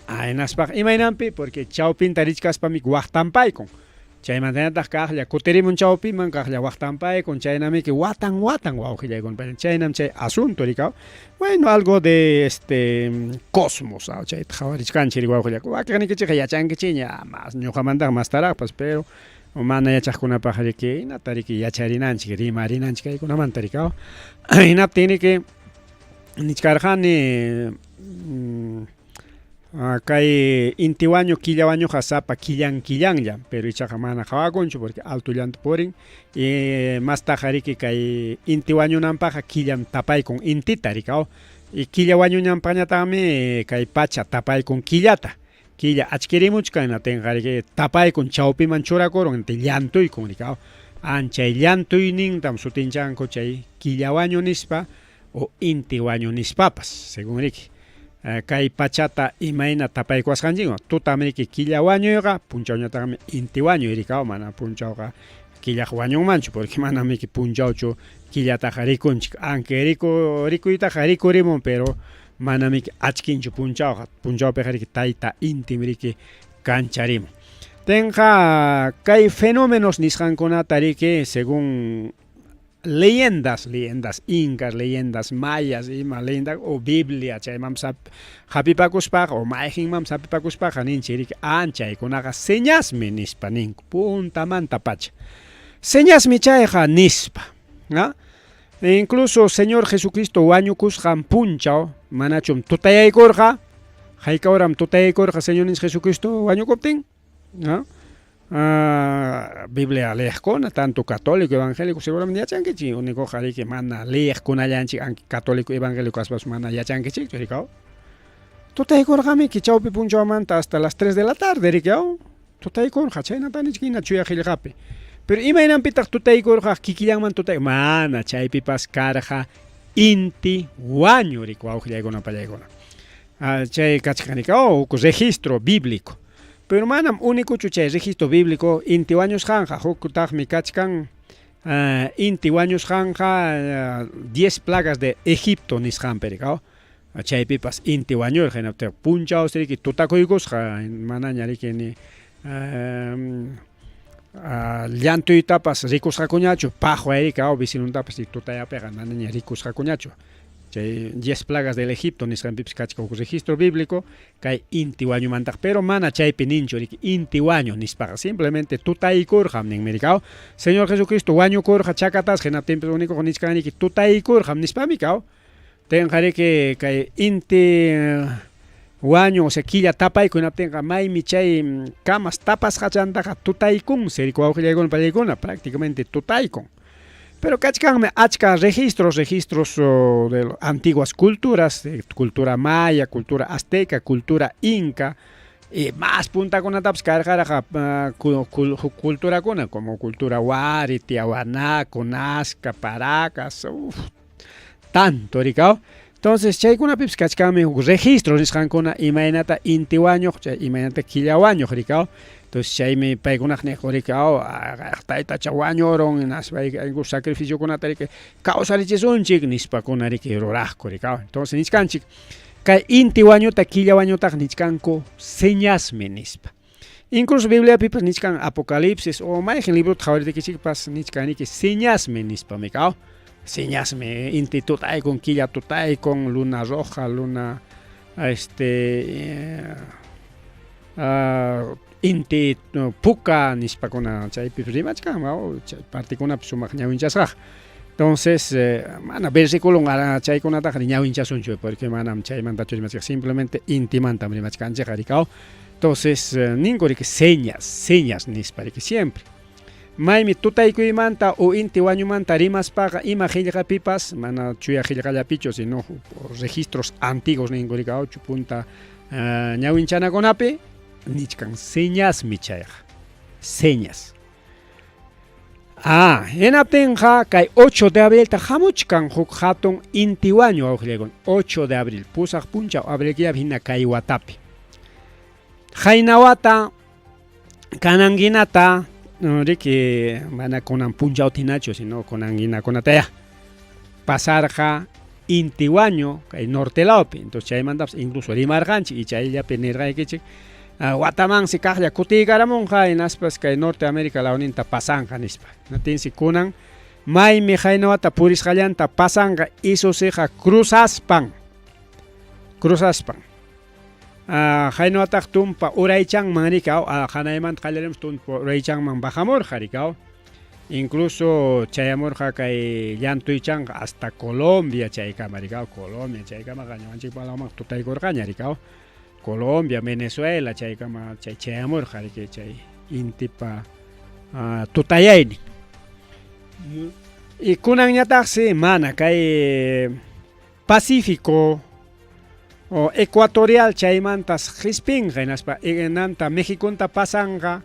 Hinaspaqa imaynanpi porque chawpinta richkaspamiki waqtanpaykun. Chaymantañataq kaqlla kutirimun chawpiman kaqlla waqtanpaykun chaynamiki watan watan wawqillaykuna chaynam chay asunto riki aw. Bueno, algo de este cosmos aw chayta qhawarichkanchik riki wawqillaykuna. Wakiqnikichikqa yachankichikña mas ñuqamantaqa mastaraqpas pero mana yachaqkunapaq riki hinata riki yacharinanchik rimarinanchik kaykunamanta riki aw. Hinaptin riki nichkarqani kay inti wañu killa wañuqa sapa killan killanlla pero ichaqa mana qawakunchu porque altollanta purin y mastaqa riki kay inti wañunanpaqqa killam tapaykun intita riki aw. Y killa wañunanpaqñataqmi kay pacha tapaykun killata. Killa achkirimuchkan hinaptinqa riki tapaykun chawpiman churakurun llantuykun riki aw. Anchay llantuynintam sutinchanku chay killa wañu nispa o inti wañu nispapas según riki. Kay pachata imayna tapaykuwasqanchikwan tutam riki killa wañuyqa punchawñataqmi inti wañuy riki aw mana punchawqa killaqa wañunmanchu porque manam riki punchawchu killataqa rikunchik aunque rikuytaqa rikurimun pero manamiki achkinchu punchawqa punchawpiqa riki tayta intim riki kancharimun. Tenqa kay fenómenos nisqankunata riki según leyendas, leyendas incas, leyendas mayas, ima leyenda o Biblia chaymanpas hapipakuspaqa o mayqinmanpas hapipakuspaqa ninchik riki anchaykunaqa señasmi nispa ninku puntamantapacha. Señasmi chayqa nispa, ¿ah? Incluso Señor Jesucristo wañukusqan punchaw manachum tutayaykurqa, hayka horam tutayaykurqa Señorninchik Jesucristo wañukuptin, ¿ah? Biblia leeqkuna tanto católico evangélico seguramente yachankichik unikuqa riki mana leeqkunallanchik aunque católico evangélico kaspapas mana yachankichikchu riki aw. Tutaykurqamiki chawpi punchawmanta hasta las 3 de la tarde riki aw. Tutaykurqa chaynata nichik hina chuya qillqapi. Pero imaynanpitaq tutaykurqa kikillanman tutay mana chaypipas karqa inti wañu riki wawqillaykuna pallaykuna. Chay kachkan riki aw huk registro bíblico. Pero manam únicochu chay registro bíblico inti wañusqanqa huktaqmi kachkan inti wañusqanqa 10 plagas de Egipto nisqanpi riki aw. Chaypipas inti wañurqa hinaptin punchawsi riki tutakuykusqa manaña riki ni llantuytapas rikusqakuñachu paqway riki aw vecinontapas tutayapiqa manaña rikusqakuñachu. Chay 10 plagas del Egipto nisqanpipas kachkan huk registro bíblico kay inti wañumantaqa pero mana chaypi ninchu riki inti wañu nispaqa simplemente tutaykurqam ninmi riki aw. Señor Jesucristo wañukurqa chakatasqa hinaptinpas unikuqa nichkan riki tutaykurqam nispami aw. Tenqa riki kay inti wañu o sea killa tapayku hinaptinqa maymi chay kamas tapasqachantaqa tutaykunsi riki wawqillaykuna pallaykuna prácticamente tutaykun. Pero kachkanmi achka registros, registros de antiguas culturas, de cultura maya, cultura azteca, cultura inca, y más puntakunatapas karqaraqa culturakuna como cultura wari, tiahuanaco, nazca, paracas, uf. Tanto rikaw. Entonces chaykunapipis kachkanmi huk registro nisqankuna imaynata inti wañuq, chay imaynata killa wañuq rikaw. Entonces chaymi paykunaq niqku rikaw, taytacha wañurun, hinaspa incluso sacrificiokunata riki kawsarichisunchik nispakuna riki ruraqku rikaw. Entonces nichkanchik kay inti wañuta killa wañutaqa nichkanku señasmi nispa. Incluso Bibliapipas nichkan Apocalipsis o mayqin librota qhawariraykichikpas nichkan riki señasmi nispami kaw. Señasmi inti tutaykun, killa tutaykun, luna roja, luna este inti puka nispakuna chaypi rimachkan, chay partikunapi sumaq ñawinchasqaqa. Entonces, mana versículo chaykunataqa ñawinchasunchu porque manam chaymantachu rimachkan, simplemente intimantam rimachkanchik rikaw. Entonces, ninku riki señas, señas nispa riki siempre. Maymi tutaykuymanta o inti wañumanta rimaspaqa ima qillqapipas, mana chuya qillqallapichu, sino registros antiguos ninku rikaw punta ñawinchanakunapi nichkan señasmi chayqa, señas. Ah, hinaptinqa kay 8 de abrilta hamuchkan huk hatun inti wañu wawqillaykuna, 8 de abril, pusaq punchaw abril killapi hina kay watapi. Qayna wata kanankinata riki mana kunan punchawta hinachu, sino kunankinakunataya pasarqa inti wañu kay norte lawpi. Entonces chaymantapas incluso rimarqanchik y chayllapi nirqaykichik watamansi kaqlla kutiykaramunqa hinaspas kay Norte América lawninta pasanqa nispa. Natinsi kunan maymi qayna wata purisqallanta pasanqa isusiqa cruzaspan. Cruzaspan. Qayna wataq tumpa uraychanman rikaw, hanaymanta qallarimus tumpa uraychanman bajamurqa rikaw. Incluso chayamurqa kay llantuychanqa hasta Colombia chaykama rikaw, Colombia chaykamaqa ñuqanchikpa lawman tutaykurqaña rikaw. Colombia, Venezuela chaykama chay chayamurqa riki chay intipa tutayaynin. Y kunanñataqsi mana kay Pacífico o ecuatorial chaymantas qispinqa hinaspa nanta Mexiconta pasanqa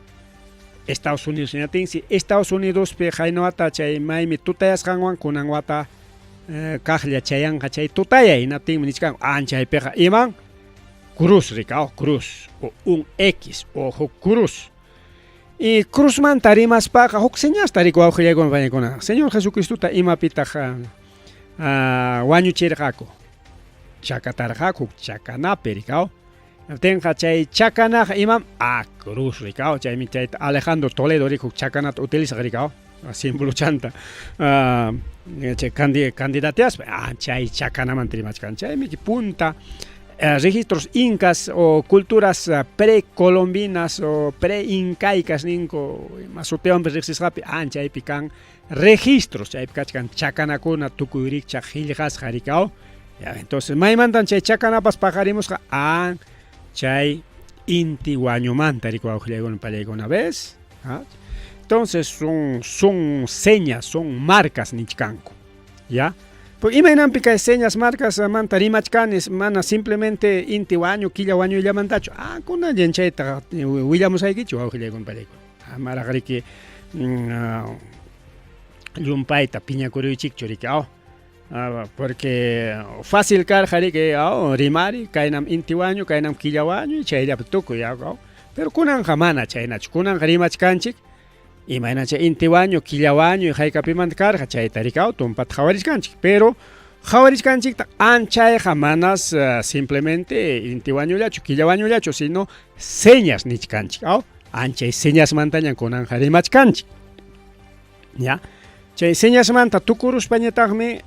Estados Unidos hinatinsi Estados Unidospi qayna wata chay maymi tutayasqanwan kunan wata kaqlla chayanqa chay tutayay hinaptinmi nichkan anchaypiqa iman cruz rikaw cruz o un X o huk cruz. Y cruzmanta rimaspaqa huk señasta riku wawqillaykuna pañaykuna Señor Jesucristota imapitaq wañuchirqaku chakatarqaku chakanapi rikaw. Tinqa chay chakanaqa imam cruz rikaw, chaymi chayta Alejandro Toledo rikuk chakanata utilizaq rikaw simbolochanta chay candidateaspa chay chakanamanta rimachkan. Chaymi punta registros incas o culturas precolombinas o pre-incaicas ninku ima sutiwanpas riqsisqapi chaypi kan registros chaypi kachkan chakanakuna tukuy rikchaq qillqasqa rikaw. Ya, entonces maymantan chay chakanapas paqarimusqa chay inti wañumanta rikuy wawqillaykuna pallaykuna, ¿ves? Entonces son señas, son marcas nichkanku, ¿ya? Pues imaynanpi kay señas marcas manta rimachkani mana simplemente inti wañu killa wañuyllamantachu kunallan chayta willamusaykichu wawqillaykuna pallaykuna. Amaraq riki llumpayta piñakuruychikchu riki porque fácil karqa riki rimari kaynam inti wañu kaynam killa wañu chayllapi tukuy pero kunanqa mana chaynachu, kunanqa rimachkanchik imayna chay inti wañu killa wañu haykapimanta karqa chayta rikaw tumpata qhawarichkanchik, pero qhawarichkanchiktaq anchayqa manas simplemente inti wañullachu killa wañullachu sino señas nichkanchik anchay señasmantaña kunanqa rimachkanchik. Ya, chay señasmanta tukuruspañataqmi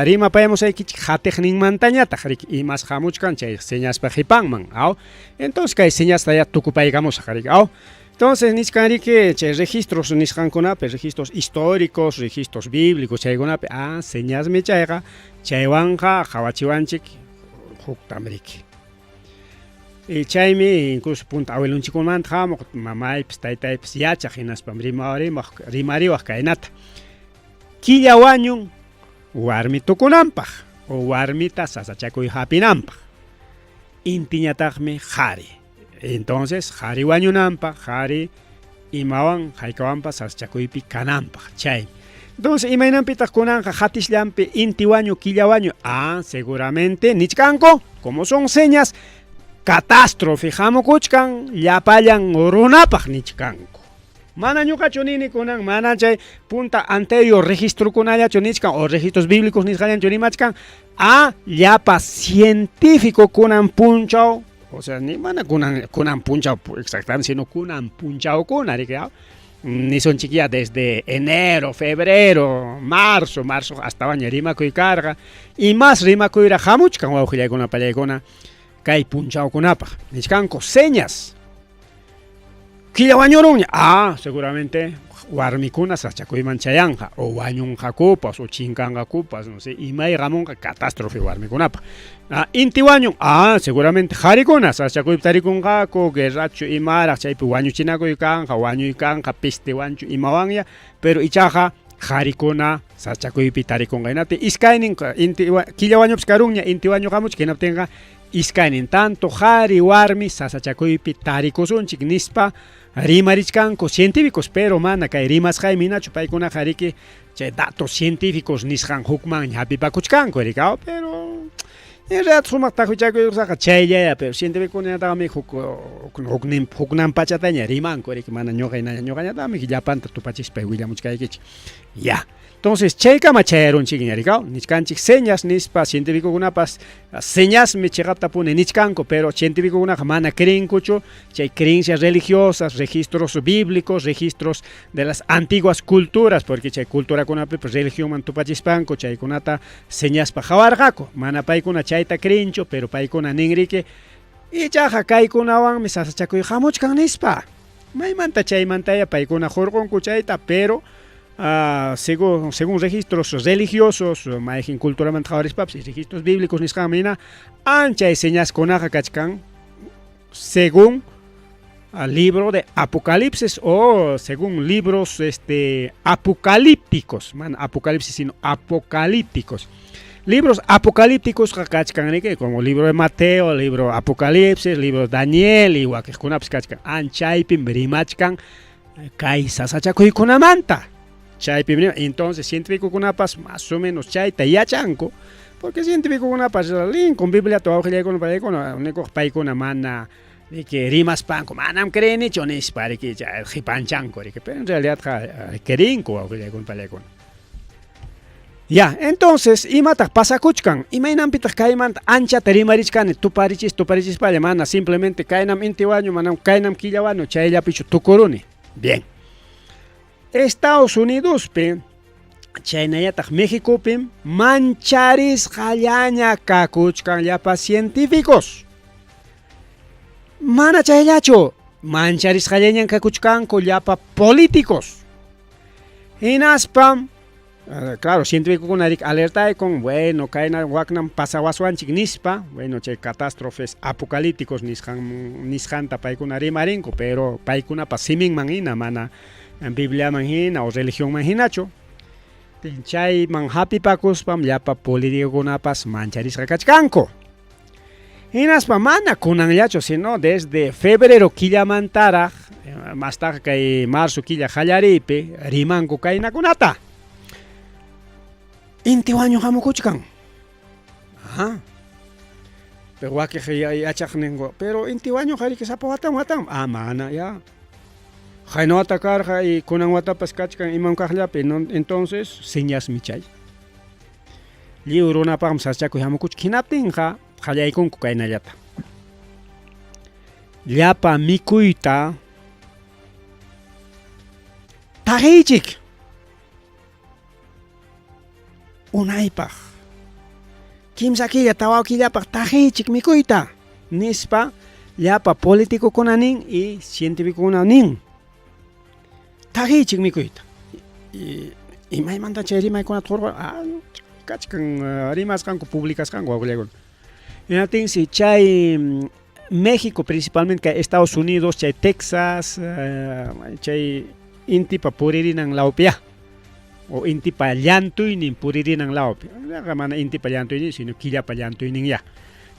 rimapayamusaykichik hatiqninmantañataq riki imas hamuchkan chay señaspa qipanman entonces kay señasta ya tukupaykamusaq riki. Entonces nichkan riki chay registros nisqankunapi, registros históricos, registros bíblicos chaykunapi señasmi chayqa chaywanqa qawachiwanchik huktam riki. Y chaymi incluso punta abuelonchikkunamanta hamuq mamaypas taytaypas yachaq hinaspam rimariwaq kaynata. Killa wañun warmi tukunanpaq o warmita sasachakuy hapinanpaq. Intiñataqmi qhari. Entonces qhari wañunanpaq, qhari imawan haykawanpas sasachakuypi kananpaq chaymi. Entonces, imaynanpitaq kunanqa hatisllanpi inti wañu, killa wañu? Ah, seguramente nichkanku, como son señas, catástrofe hamukuchkan llapallan runapaq nichkanku. Mana ñuqachu nini kunan, mana chay punta anterior registrokunallachu nichkan o registros bíblicos nisqallanchu rimachkan, a llapa científico kunan punchaw, o sea, ni mana kunan, kunan punchaw exactamente, sino kunan punchawkuna, riki, nisunchik ya desde enero, febrero, marzo, marzo hasta waña rimakuy karqa, y más rimakuyraq hamuchkan wawqillaykuna pallaykuna kay punchawkunapaq, nichkanku señas. Killa wañurunña, ah, seguramente warmikuna sachakuyman chayanqa o wañunqakupas o chinkanqakupas, no sé, imay hamunqa catástrofe warmikunapaq. Ah, inti wañun, ah, seguramente qarikuna sachakuypi tarikunqaku, guerrachu imaraq chaypi wañuchinakuy kanqa, wañuy kanqa, peste wanchu imawanya, pero ichaqa qarikuna sachakuypi tarikunqa. Hinaptin iskaynin inti killa wañupas karunña, inti wañu hamuchka, hinaptinqa iskaynin tanto qhari warmi sasachakuypi tarikusunchik nispa rimarichkanku científicos, pero mana kay rimasqaymi hinachu paykunaqa riki chay datos científicos nisqan hukmanña hapipakuchkanku riki, pero en realidad sumaq takuchakuykusaqa chayllaya, pero científicokunataqmi huk huknin huknan pachataña rimanku riki, mana ñuqa hinaña, ñuqañataqmi llapanta tupachispa willamuchkaykichik. Ya. Entonces, chaykama chayarunchikña riki, nichkanchik señas nispa científicokunapas señasmi chiqaptapuni nichkanku, pero científicokunaqa mana creenkuchu chay creencias religiosas, registros bíblicos, registros de las antiguas culturas, porque chay culturakunapi pues, religionman tupachispanku chaykunata señaspa hawarqaku, mana paykuna chayta creenchu, pero paykuna ninriki ichaqa kaykunawanmi sasachakuy hamuchkan nispa. Maymanta chaymantaya paykuna hurqunku chayta, pero según, según registros religiosos, mayqin culturamanta qawarispapas y registros bíblicos nisqanmi hina, ancha señaskunaqa kachkan según al libro de Apocalipsis o según libros apocalípticos, man, Apocalipsis sino apocalípticos. Libros apocalípticos kachkan riki, como libro de Mateo, libro Apocalipsis, libro de Daniel y wakiqkunapas kachkan. Anchaypim rimachkan kay sasachakuykunamanta. Chaypim entonces científicokunapas más o menos chayta yachanku, porque científicokunapas lin con Biblia wawqillaykuna paykuna, único paykuna mana riki rimaspanku manam creenichu nispa riki qipanchanku riki, pero en realidad creenku wawqillaykuna pallaykuna. Ya, entonces, imataq pasakuchkan? Imaynanpitaq kaymanta anchata rimarichkani tuparichis tuparichispalla, mana simplemente kaynam inti wañu, manam kaynam killa wañu, chayllapichu tukuruni. Bien. Estados Unidospi, chaynallataq Mexicopim mancharisqallaña kakuchkan llapa científicos. Mana chayllachu, mancharisqallaña kakuchkanku llapa políticos. Hinaspam, claro, científicokuna riki alertaykun, bueno, kayna waknam pasawaswanchik nispa, bueno, chay catástrofes apocalípticos nisqan nisqanta paykuna rimarinku, pero paykunapa siminman hina, mana Bibliaman hina o religionman hinachu. Chayman hapipakuspam llapa políticokunapas mancharisqa kachkanku. Hinaspa mana kunanllachu, sino desde febrero killamantaraq, mastaqa kay marzo killa qallariypi rimanku kaynakunata. Inti wañu hamukuchkan. Ajá. Pero wakiq yachaq ninku, pero inti wañuqa riki sapa watan watan. Ah, mana ya. Qayna wata karqa y kunan watapas kachkan imam kaqllapi, entonces señasmi chay. Lliw runapaqmi sasachakuy hamukuchkan. Hinaptinqa qallaykunku kaynallata. Llapa mikuyta taqiychik unaypaq. Kimsa killa, tawa killapaq taqiychik mikuyta nispa llapa políticokuna nin y científicokuna nin. Taqiychik mikuyta. Imaymanta chay rimaykunata hurqun, ah, kachkan rimasqanku, publicasqanku wawqillaykuna. Hinaptinsi chay México principalmente kay Estados Unidos, chay Texas, chay intipa puririnan lawpiya o intipa llantuynin puririnan lawpi. Mana intipa llantuynin, sino killapa llantuynin ya.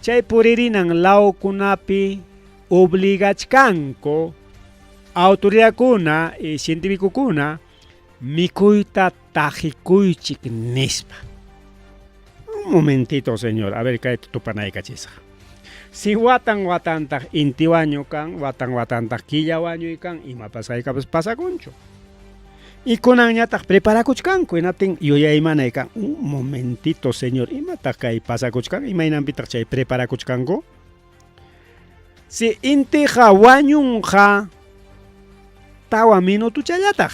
Chay puririnan lawkunapi obligachkanku autoridadkuna y científicokuna mikuyta Taqikuychik nispa. Un momentito, señor, a ver kayta tupanaykachisaq. Si watan watantaq inti wañu kan, watan watantaq killa wañuy kan, imapas haykapas pasakunchu. Y kunanñataq preparakuchkanku, hinaptin yuyaymanay kan, un momentito, señor, imataq kay pasakuchkan, imaynanpitaq chay preparakuchkanku? Si intiqa wañunqa tawa minutuchallataq.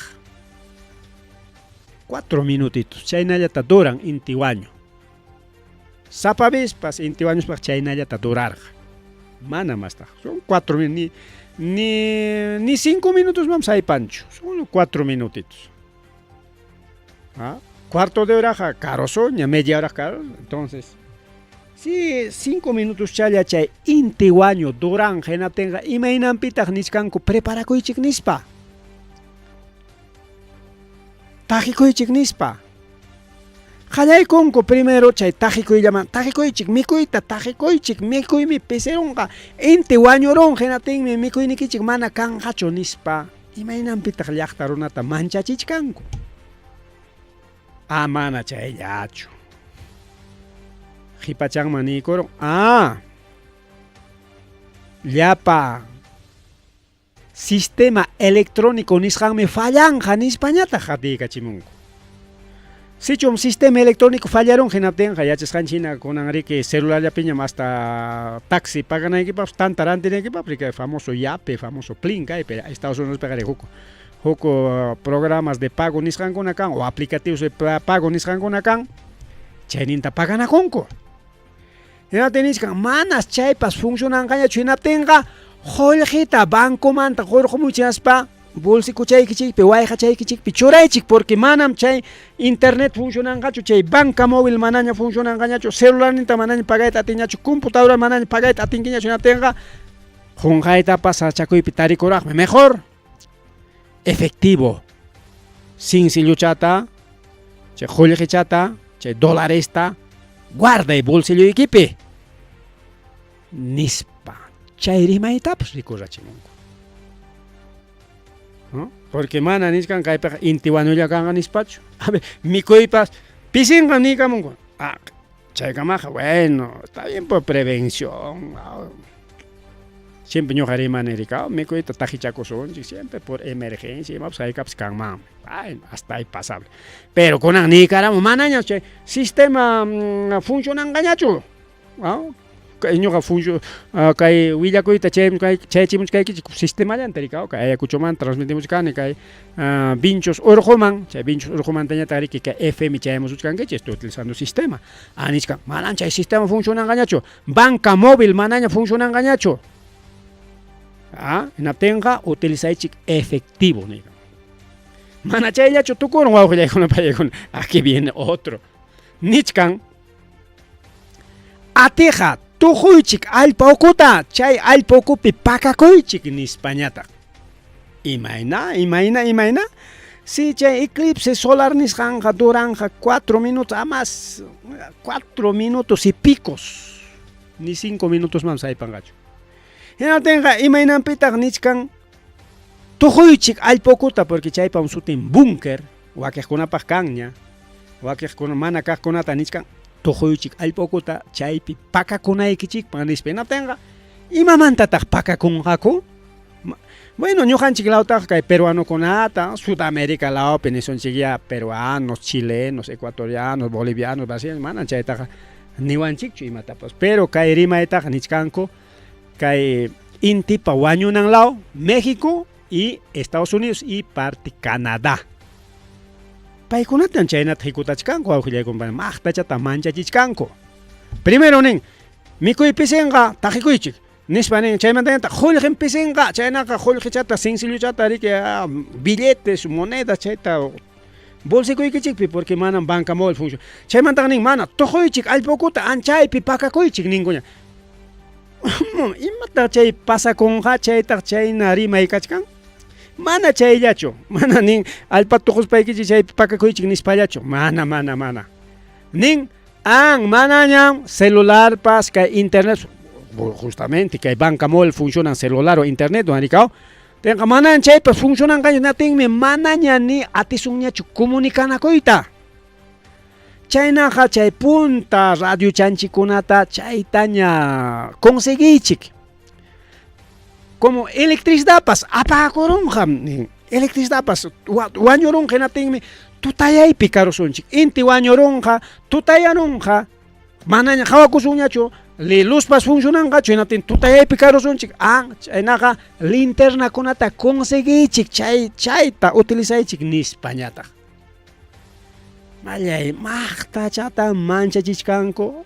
Cuatro minutitos, chaynallata duran inti wañu. Sapa vespas inti wañuspaq chaynallata durarqa. Mana mastaq. Son cuatro ni, ni, ni cinco minutos vamos aypanchu. Son cuatro minutitos. ¿Ah? Cuarto de horaqa karusoña, media hora caro. Entonces, si cinco minutos challa chay inti wañu duran hinaptinqa imaynanpitaq nichkanku preparakuychik nispa. Taqikuychik nispa. Qallaykunku primero chay taqikuyllaman, taqikuychik mikuyta, taqikuychik mikuymi pisirunqa, inti wañurun hinaptinmi mikuynikichik mana kanqachu nispa. Imaynanpitaq llaqta runata manchachichkanku. Ah, mana chayllachu. Qhipachanman niykurun, ah, llapa sistema electrónico nisqanmi fallanqa nispañataq qatiykachimunku. Sichum sistema electrónico fallarun hinaptinqa yachasqanchik hina kunan riki celularllapiñam hasta taxi paganaykipaqpas tanta rantinaykipaqpas riki famoso Yape, famoso Plin kaypi Estados Unidospiqa huk huk programas de pago nisqankuna kan o aplicativos de pago nisqankuna kan chayninta paganakunku. Hinaptin nichkan manas chaypas funcionanqañachu hinaptinqa qullqita bancomanta qurqumuychik hinaspa bolsikuchaykichikpi wayqachaykichikpi churaychik porque manam chay internet funcionanqachu chay banca móvil manaña funcionanqañachu celularninta manaña pagayta atinñachu computadora manaña pagayta atinkiñachu hinaptinqa qunqaytapas sasachakuypi tarikuraqmi mejor efectivo sinsilluchata chay qullqichata chay dolaresta guarday bolsilloykipi nispa chay rimaytapas rikurachimunku. ¿No? Porque mana nichkan kaypiqa inti wañulla kanqa nispachu. A ver, mikuypas pisinqa niykamunku. Ah, chaykamaqa bueno, está bien por prevención. Siempre ñuqa rimani rika, mikuyta taqichakusunchik siempre por emergencia, imapas haykapas kanmanmi. Ay, hasta ahí pasable. Pero kunan niykaramu manaña chay sistema funcionanqañachu. Kay ñuqa funcio kay willakuyta chayachimuchkaykichik sistemallanta rika, kay Ayacuchomanta transmitimuchkani kay Vinchos urquman, chay Vinchos urqumantañataq riki kay FM chayamusuchkankichik, estoy utilizando sistema. Ah, nichkan, manan chay sistema funcionanqañachu, banca móvil manaña funcionanqañachu. Ah, hinaptinqa utilizaychik efectivo niqa. Mana chayllachu tukurun wawqillaykuna payaykuna, aquí viene otro. Nichkan atiqa tuquychik allpa ukuta, chay allpa ukupi pakakuychik nispañataq. Imayna, imayna, imayna? Si chay eclipse solar nisqanqa duranqa 4 minutos, a más 4 minutos y picos, ni 5 minutos más aypanqachu. Hinaptinqa imaynanpitaq nichkan tuquychik allpa ukuta, porque chaypam sutin búnker, wakiqkunapaq kanña, wakiqkuna mana kaqkunata nichkan tuquychik allpa ukuta chaypi pakakunaykichikpaq nispa. Hinaptinqa imamantataq pakakunqaku? Bueno, ñuqanchik lawtaqa kay peruanokunata, Sudamérica lawpi nisunchik ya peruanos, chilenos, ecuatorianos, bolivianos, brasileños, manan chaytaqa niwanchikchu imatapas. Pero kay rimaytaqa nichkanku kay intipa wañunan law, México y Estados Unidos y parte Canadá. Paykunatan chaynata hikutachkanku wawqillaykunpa, maqtachata manchachichkanku. Primero nin, mikuy pisinqa taqikuychik. Nispa nin, chaymantañataq qullqin pisinqa, chaynaqa qullqichata, sencillochata riki billetes, monedas chayta bolsikuykichikpi porque manam banca móvil funciona. Chaymantaqa nin, mana tuquychik allpa ukuta anchaypi pakakuychik ninkuña. Imataq chay pasakunqa chaytaq chayna rimay kachkan? Mana chayllachu, mana nin allpa tuquspaykichik chaypi pakakuychik nispallachu, mana, mana, mana. Nin, an manañam celularpas kay internet, justamente kay banca móvil funcionan celular o internet, rikao. Tinqa manaña chaypas funcionanqaña natinmi manaña ni atisunñachu comunicanakuyta. Chaynaqa chay punta radiochanchikunata chaytaña conseguiychik. Como electricidadpas apakurunqam nin. Electricidadpas wañurunqa hinaptinmi tutayaypi karusunchik. Inti wañurunqa, tutayarunqa, manaña qawakusunñachu, li luzpas funcionanqachu hinaptin tutayaypi karusunchik. Ah, chaynaqa linternakunata conseguiychik, chay chayta utilizaychik nispañataq. Mallay maqtachata manchachichkanku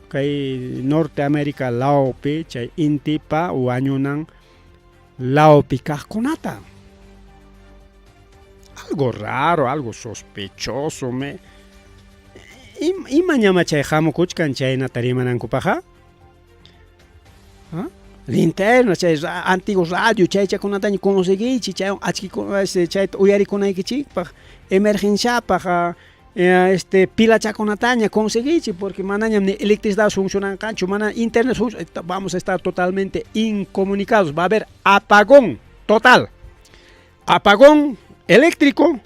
kay Norte América lawpi chay intipa wañunan lawpi kaqkunata. Algo raro, algo sospechoso me. Ima ñama chay hamukuchkan chaynata rimanankupaqqa? ¿Ah? Linterna, chay antiguo radio, chaychakunataña conseguiychik, chaywan achkikuna chayta uyarikunaykichikpaq, emergenciapaq, este pilachakunataña conseguiychik, porque manañam ni electricidad funcionanqachu, mana internet vamos a estar totalmente incomunicados, va a haber apagón total, apagón eléctrico,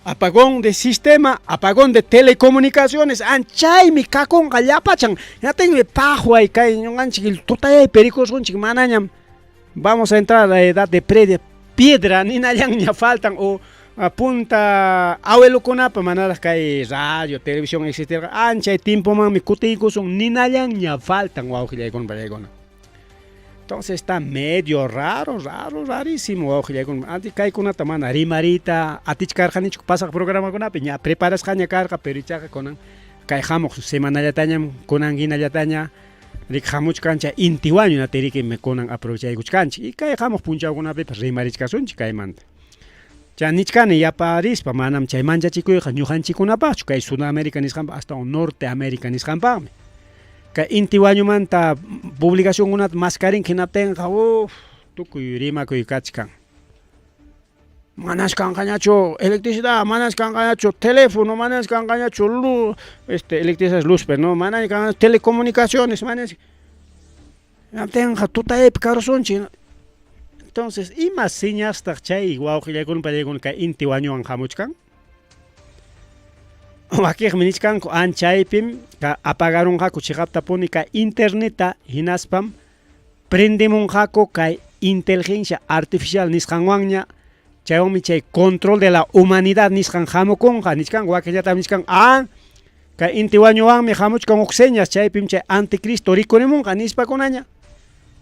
apagón de sistema, apagón de telecomunicaciones, anchaymi kakunqa llapachan, hinaptinmi paqway kay ñuqanchik tutayay perikurqunchik, manañam vamos a entrar a la edad de pre piedra ninallanña faltan o punta abuelokunapa manaraq kay radio, televisión existirqa, anchay tiempomanmi kutiykusun ninallanña faltan wawqillaykuna pallaykuna. Entonces está medio raro, raro, rarísimo wawqillaykuna. Antes kaykunata mana rimariyta atichkarqanichu pasaq programakunapi, ña preparasqaña karqa, pero ichaqa kunan kay hamuq semanallatañam kunan hinallataña rik hamuchkan chay inti wañu natiriki kunan aprovechaykuchkanchik y kay hamuq punchawkunapipas rimarichkasunchik kaymanta. Chay nichkani yaparispa manam chay manchachikuyqa ñuqanchikkunapaqchu kay Sudamérica nisqanpaq astawan Norte América nisqanpaqmi. Kay inti wañumanta publicacionkunata maskarinki hinaptinqa uff tukuy rimakuy kachkan. Manas kanqañachu electricidad, manas kanqañachu teléfono, manas kanqañachu luz, este electricidad es luz, pero no, manas kanqañachu telecomunicaciones, manas. Hinaptinqa tutayaypi karusunchik. Entonces, ima señastaq chay wawqillaykuna pallaykuna kay inti wañuwan hamuchkan? Wakiqmi nichkanku anchaypim apagarunqaku chiqaptapuni kay internetta hinaspam prendemunqaku kay inteligencia artificial nisqanwanña, chaywanmi chay control de la humanidad nisqan hamukunqa nichkanku, wakinllatam nichkan ah kay inti wañuwanmi hamuchkan huk señas chaypim chay anticristo rikurimunqa nispakunaña.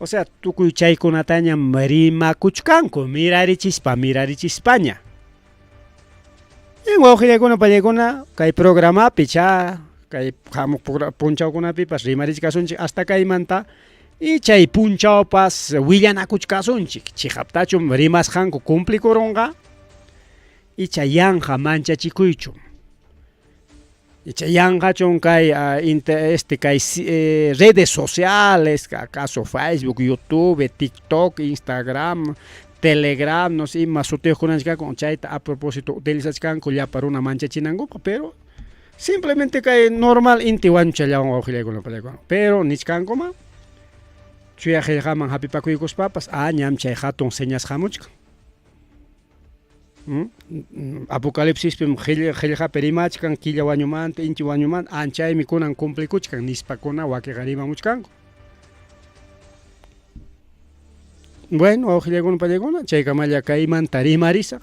O sea, tukuy chaykunatañam rimakuchkanku mirarichispa mirarichispaña. Wawqillaykuna pallaykuna kay programapi cha kay hamuq punchawkunapipas rimarichkasunchik hasta kaymanta y chay punchawpas willanakuchkasunchik chiqaptachum rimasqanku cumplikurunqa icha yanqa manchachikuychu. Icha yanqachum kay este kay redes sociales, acaso Facebook, YouTube, TikTok, Instagram, Telegram, no sé, ima sutiyuqkunachkanku chayta a propósito utilizachkanku llapa runa manchachinankupaq, pero simplemente kay normal inti wañuchallawan wawqillaykuna pallaykuna, pero nichkankuma chuya qillqaman hap'ipakuykuspapas ah ñam chay hatun señas hamuchkan. Apocalipsispim qillqapi rimachkan killa wañumanta, inti wañumanta, anchaymi kunan cumplikuchkan nispakuna wakiqa rimamuchkanku. Bueno, wawqillaykuna pallaykuna, chaykamalla kaymanta rimarisaq.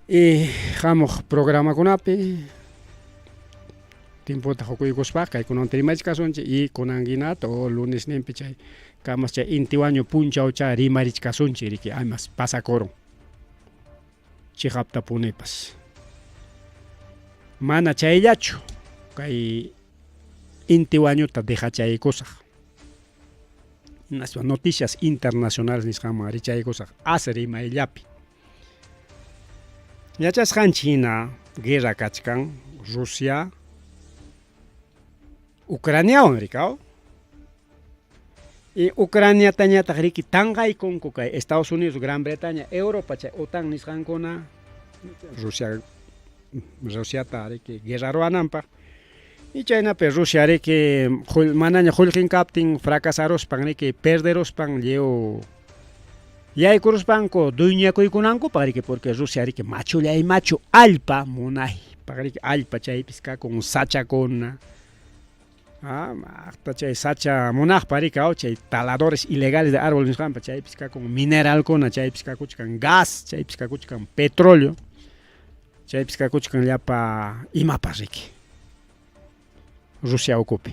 Y hamuq programakunapi tiempota qukuykuspaqa kaykunamanta rimarichkasunchik y kunan hinata o lunesninpi chay kamas chay inti wañu punchawcha rimarichkasunchik riki imas pasakurun chiqaptapunipas. Mana chayllachu kay inti wañuta dejachaykusaq. Hinaspa noticias internacionales nisqanman richaykusaq as rimayllapi. Yachasqanchik hina guerra kachkan Rusia Ucraniawan rikaw. Y Ucraniatañataq riki tanqaykunku kay Estados Unidos, Gran Bretaña, Europa chay OTAN nisqankuna Rusia Rusiata riki guerra ruwananpaq. Y chaynapi Rusia riki manaña qullqin kaptin fracasaruspan riki perderuspan lliw yaykuruspanku dueñakuykunankupaq riki porque Rusia riki machullay machu allpa munaypaq riki allpa chaypis kakun sachakuna hasta chay sacha munaqpa riki chay taladores ilegales de árboles nisqanpa chaypis kakun mineralkuna chaypis kakuchkan gas chaypis kakuchkan petróleo chaypis kakuchkan llapa imapas riki Rusia ukupi.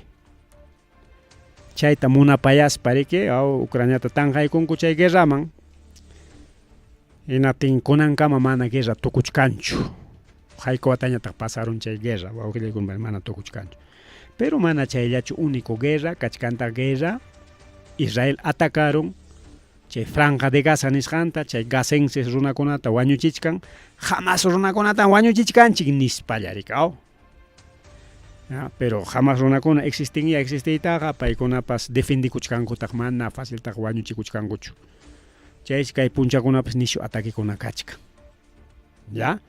Chayta munapayaspa riki aw Ucraniata tanqaykunku chay guerraman. Hinaptin kunankama mana guerra tukuchkanchu. Hayka watañataq pasarun chay guerra, wawqillaykuna mana tukuchkanchu. Pero mana chayllachu único guerra, kachkantaq guerra, Israel atacarun chay franja de Gaza nisqanta, chay gazenses runakunata wañuchichkan, Hamas runakunata wañuchichkanchik nispalla riki aw. Ya, pero Hamas runakuna existinya existiytaqa paykunapas defendikuchkankutaq mana faciltaqa wañuchikuchkankuchu. Chaysi kay punchakunapas nishu ataquekuna kachkan. Ya?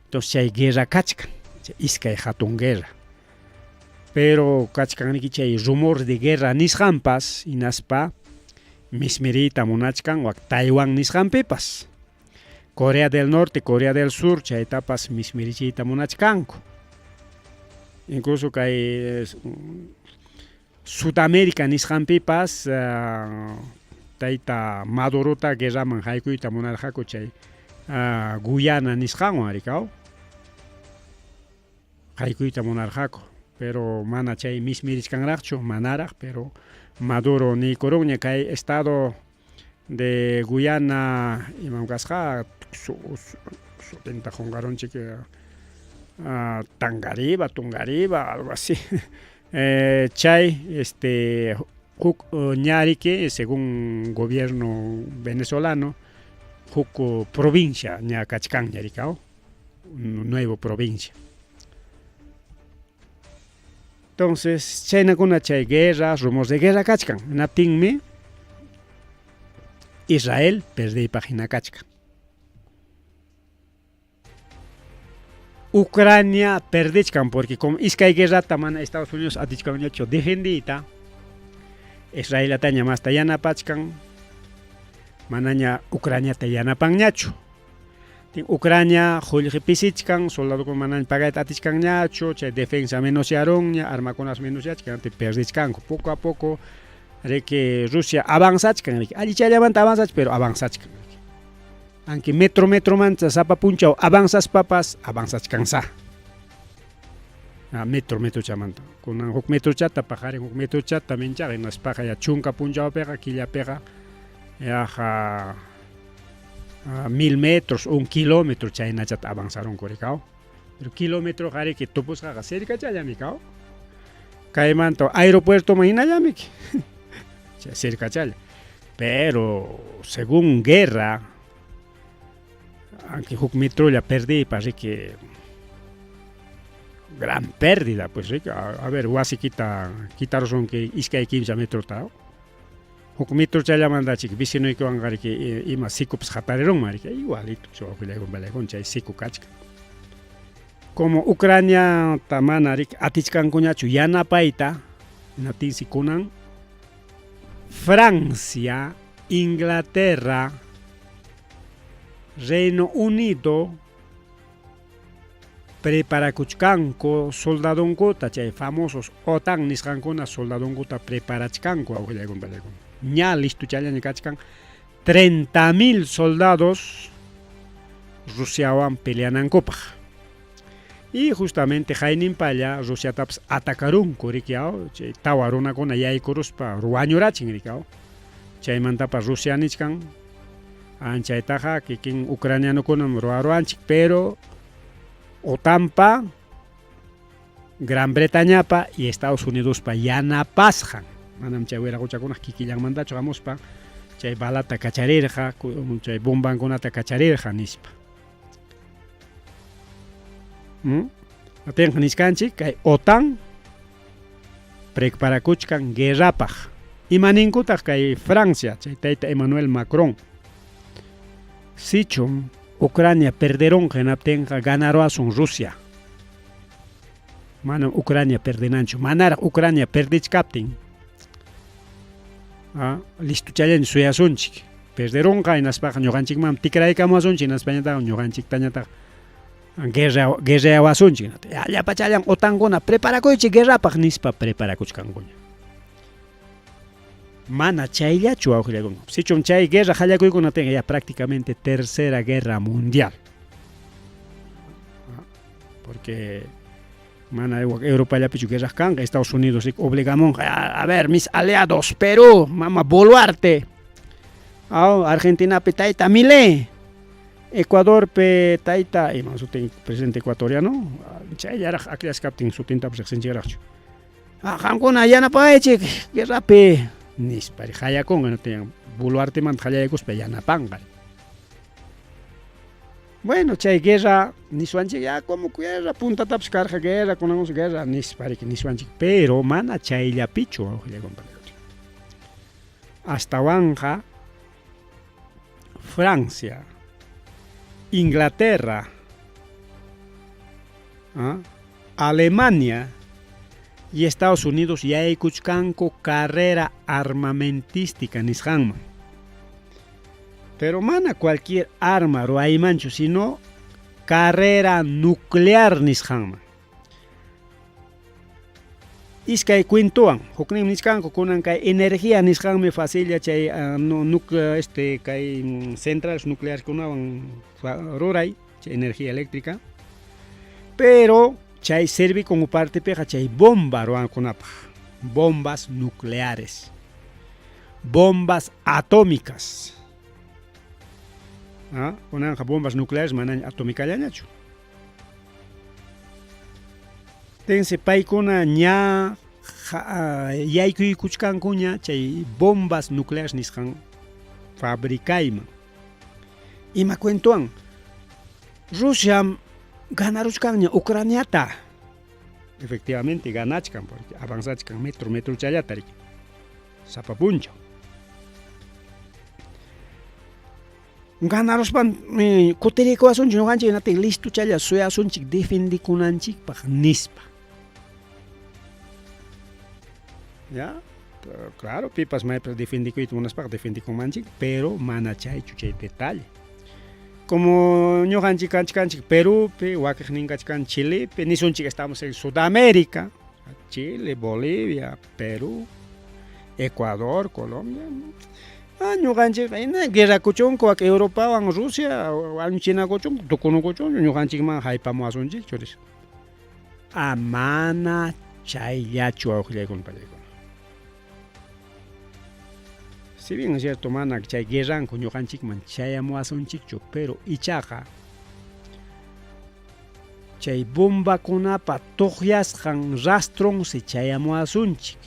Entonces chay guerra kachkan, chay iskay hatun guerra. Pero kachkan riki chay rumor de guerra nisqanpas hinaspa mismiriyta munachkan wak Taiwán nisqanpipas. Corea del Norte, Corea del Sur chaytapas mismirichiyta munachkanku. Incluso kay Sudamérica nisqanpipas tayta Madurota guerraman haykuyta munarqaku chay Guyana nisqanwan riki aw haykuyta munarqaku pero mana chay mismirichkanraqchu manaraq pero Maduro niykurunña kay estado de Guyana imam kasqa sutinta qunqarunchik Tangariba, Tungariba, algo así. Chay este huk ña riki según gobierno venezolano huk provincia ña kachkanña riki aw nuevo provincia. Entonces chaynakuna chay guerra, rumor de guerra kachkan. Hinaptinmi Israel perdiypaq hina kachkan. Ucrania perdichkan porque como iskay guerrata mana Estados Unidos atichkanñachu defendiyta, Israelataña masta yanapachkan, manaña Ucraniata yanapanñachu. Ucrania qullqi pisichkan, soldadokuna manaña pagayta atichkanñachu, chay defensa menosyaronña, armakunas menosyachkan, perdichkanku. Poco a poco riki Rusia avanzachkan, riki allichallamanta avanzachkan, pero avanzachkan. Aunque metro metromanta sapa punchaw avanzaspapas avanzachkansa. Metro metrochamanta. Kunan huk metrochata paqarin huk metrochata minchaqa hinaspaqa ya chunka punchawpiqa killapiqa yaqa 1000 metros, 1 kilómetro chaynachata avanzarunku riki aw. Pero kilómetro riki tupusqaqa cercachallami kaw. Kaymanta aeropuertoman hinallamiki. Cercachalla. Pero según guerra aunque huk metrolla perdiypa riki gran pérdida pues riki a ver wasikita kitarusunki iskay kimsa metrota huk metrochallamantachik vecinoykiwanqa riki ima sikupas hatarirunman riki igualito wawqillaykuna chay siku kachkan. Como Ucraniata mana riki atichkankuñachu yanapayta hinaptinsi kunan Francia, Inglaterra, Reino Unido preparakuchkanku soldadonkuta chay famosos OTAN nisqankuna soldadonkuta preparachkanku wawqillaykuna panaykuna. Ña listochallaña kachkan 30,000 soldados Rusiawan peleanankupaq. Y justamente hayninpalla Rusiatapas atacarunku riki aw chay tawa runakuna yaykuruspa wañurachin riki aw. Chaymantapas Rusia nichkan anchaytaqa kikin ucranianokunam ruwaruwanchik pero OTANpa, Gran Bretañapa y Estados Unidospa yanapasqan. Manam chay wiraquchakunaq kikillanmantachu hamuspa chay balata kacharirqa, chay bombankunata kacharirqa nispa. Atinqa nichkanchik kay OTAN preparakuchkan guerrapaq. Imaninkutaq kay Francia, chay tayta Emmanuel Macron. Sichum Ucrania perderonqa hinaptinqa ganaruasun Rusia. Manam Ucrania perdenanchu. Manaraq Ucrania perdichkaptin listochallaña suyasunchik. Perderunqa hinaspaqa ñuqanchikmanmi tikraykamuwasunchik hinaspañataq ñuqanchiktañataq guerra guerreawasunchik. Llapachallan OTANkuna preparakuychik guerrapaq nispa preparakuchkankuña. Mana chayllachu wawqillakuna. Sichum chay guerra qallakuykunatinqa ya prácticamente tercera guerra mundial. Porque mana Europallapichu guerra kanqa, Estados Unidos obligamunqa, a ver, mis aliados, Perú, mama Boluarte, Argentinapi tayta Milei, Ecuadorpi tayta, ima sutin presidente ecuatoriano, chayllaraq akllasqaptin sutintapas riqsinchikraqchu. Qamkuna yanapawaychik guerrapi nispa qayakunqa hinaptin Boluartemanta qallaykuspa yanapanqa. Bueno, chay guerra niswanchik ya como guerra puntatapas karqa guerra kunankus guerra nispa riki niswanchik, pero mana chayllapichu wawqillakuna astawanqa Francia, Inglaterra, Alemania y Estados Unidos yaykuchkanku carrera armamentística nisqanman. Pero mana cualquier arma ruwaymanchu, sino carrera nuclear nisqanman. Iskay cuentowan, hukninmi nichkanku kunan kay energía nisqanmi facilla chay este kay centrales nucleareskunawan ruray chay energía eléctrica, pero chay servikun partepiqa chay bomba ruwankunapaq, bombas nucleares, bombas atómicas. Kunanqa bombas nucleares manaña atomicallañachu. Tense paykuna ña yaykuykuchkankuña chay bombas nucleares nisqan fabricayman. Ima cuentowan? Rusia ganaruchkanña Ucraniata. Efectivamente ganachkan porque avanzachkan metro metrochallata riki. Sapa punchaw. Ganaruspan kutirikuwasunchik ñuqanchik hinaptin listochalla suyasunchik defendikunanchikpaq nispa. Ya, claro, pipas maypas defendikuyta munaspaqa defendikunmanchik, pero mana chaychu chay detalle. Como ñuqanchik kachkanchik Perúpi, wakiqnin kachkan Chilepi, nisunchik estamos en Sudamérica, Chile, Bolivia, Perú, Ecuador, Colombia. Ñuqanchikqa ina guerrakuchunku wak Europawan Rusia wañuchinakuchunku tukunukuchunku ñuqanchikman haypamuwasunchikchu nispa. Mana chayllachu wawqillaykuna pallaykuna. Si bien es cierto mana chay guerranku ñuqanchikman chayamuwasunchikchu, pero ichaqa chay bombakunapa tuqyasqan rastronsi chayamuwasunchik.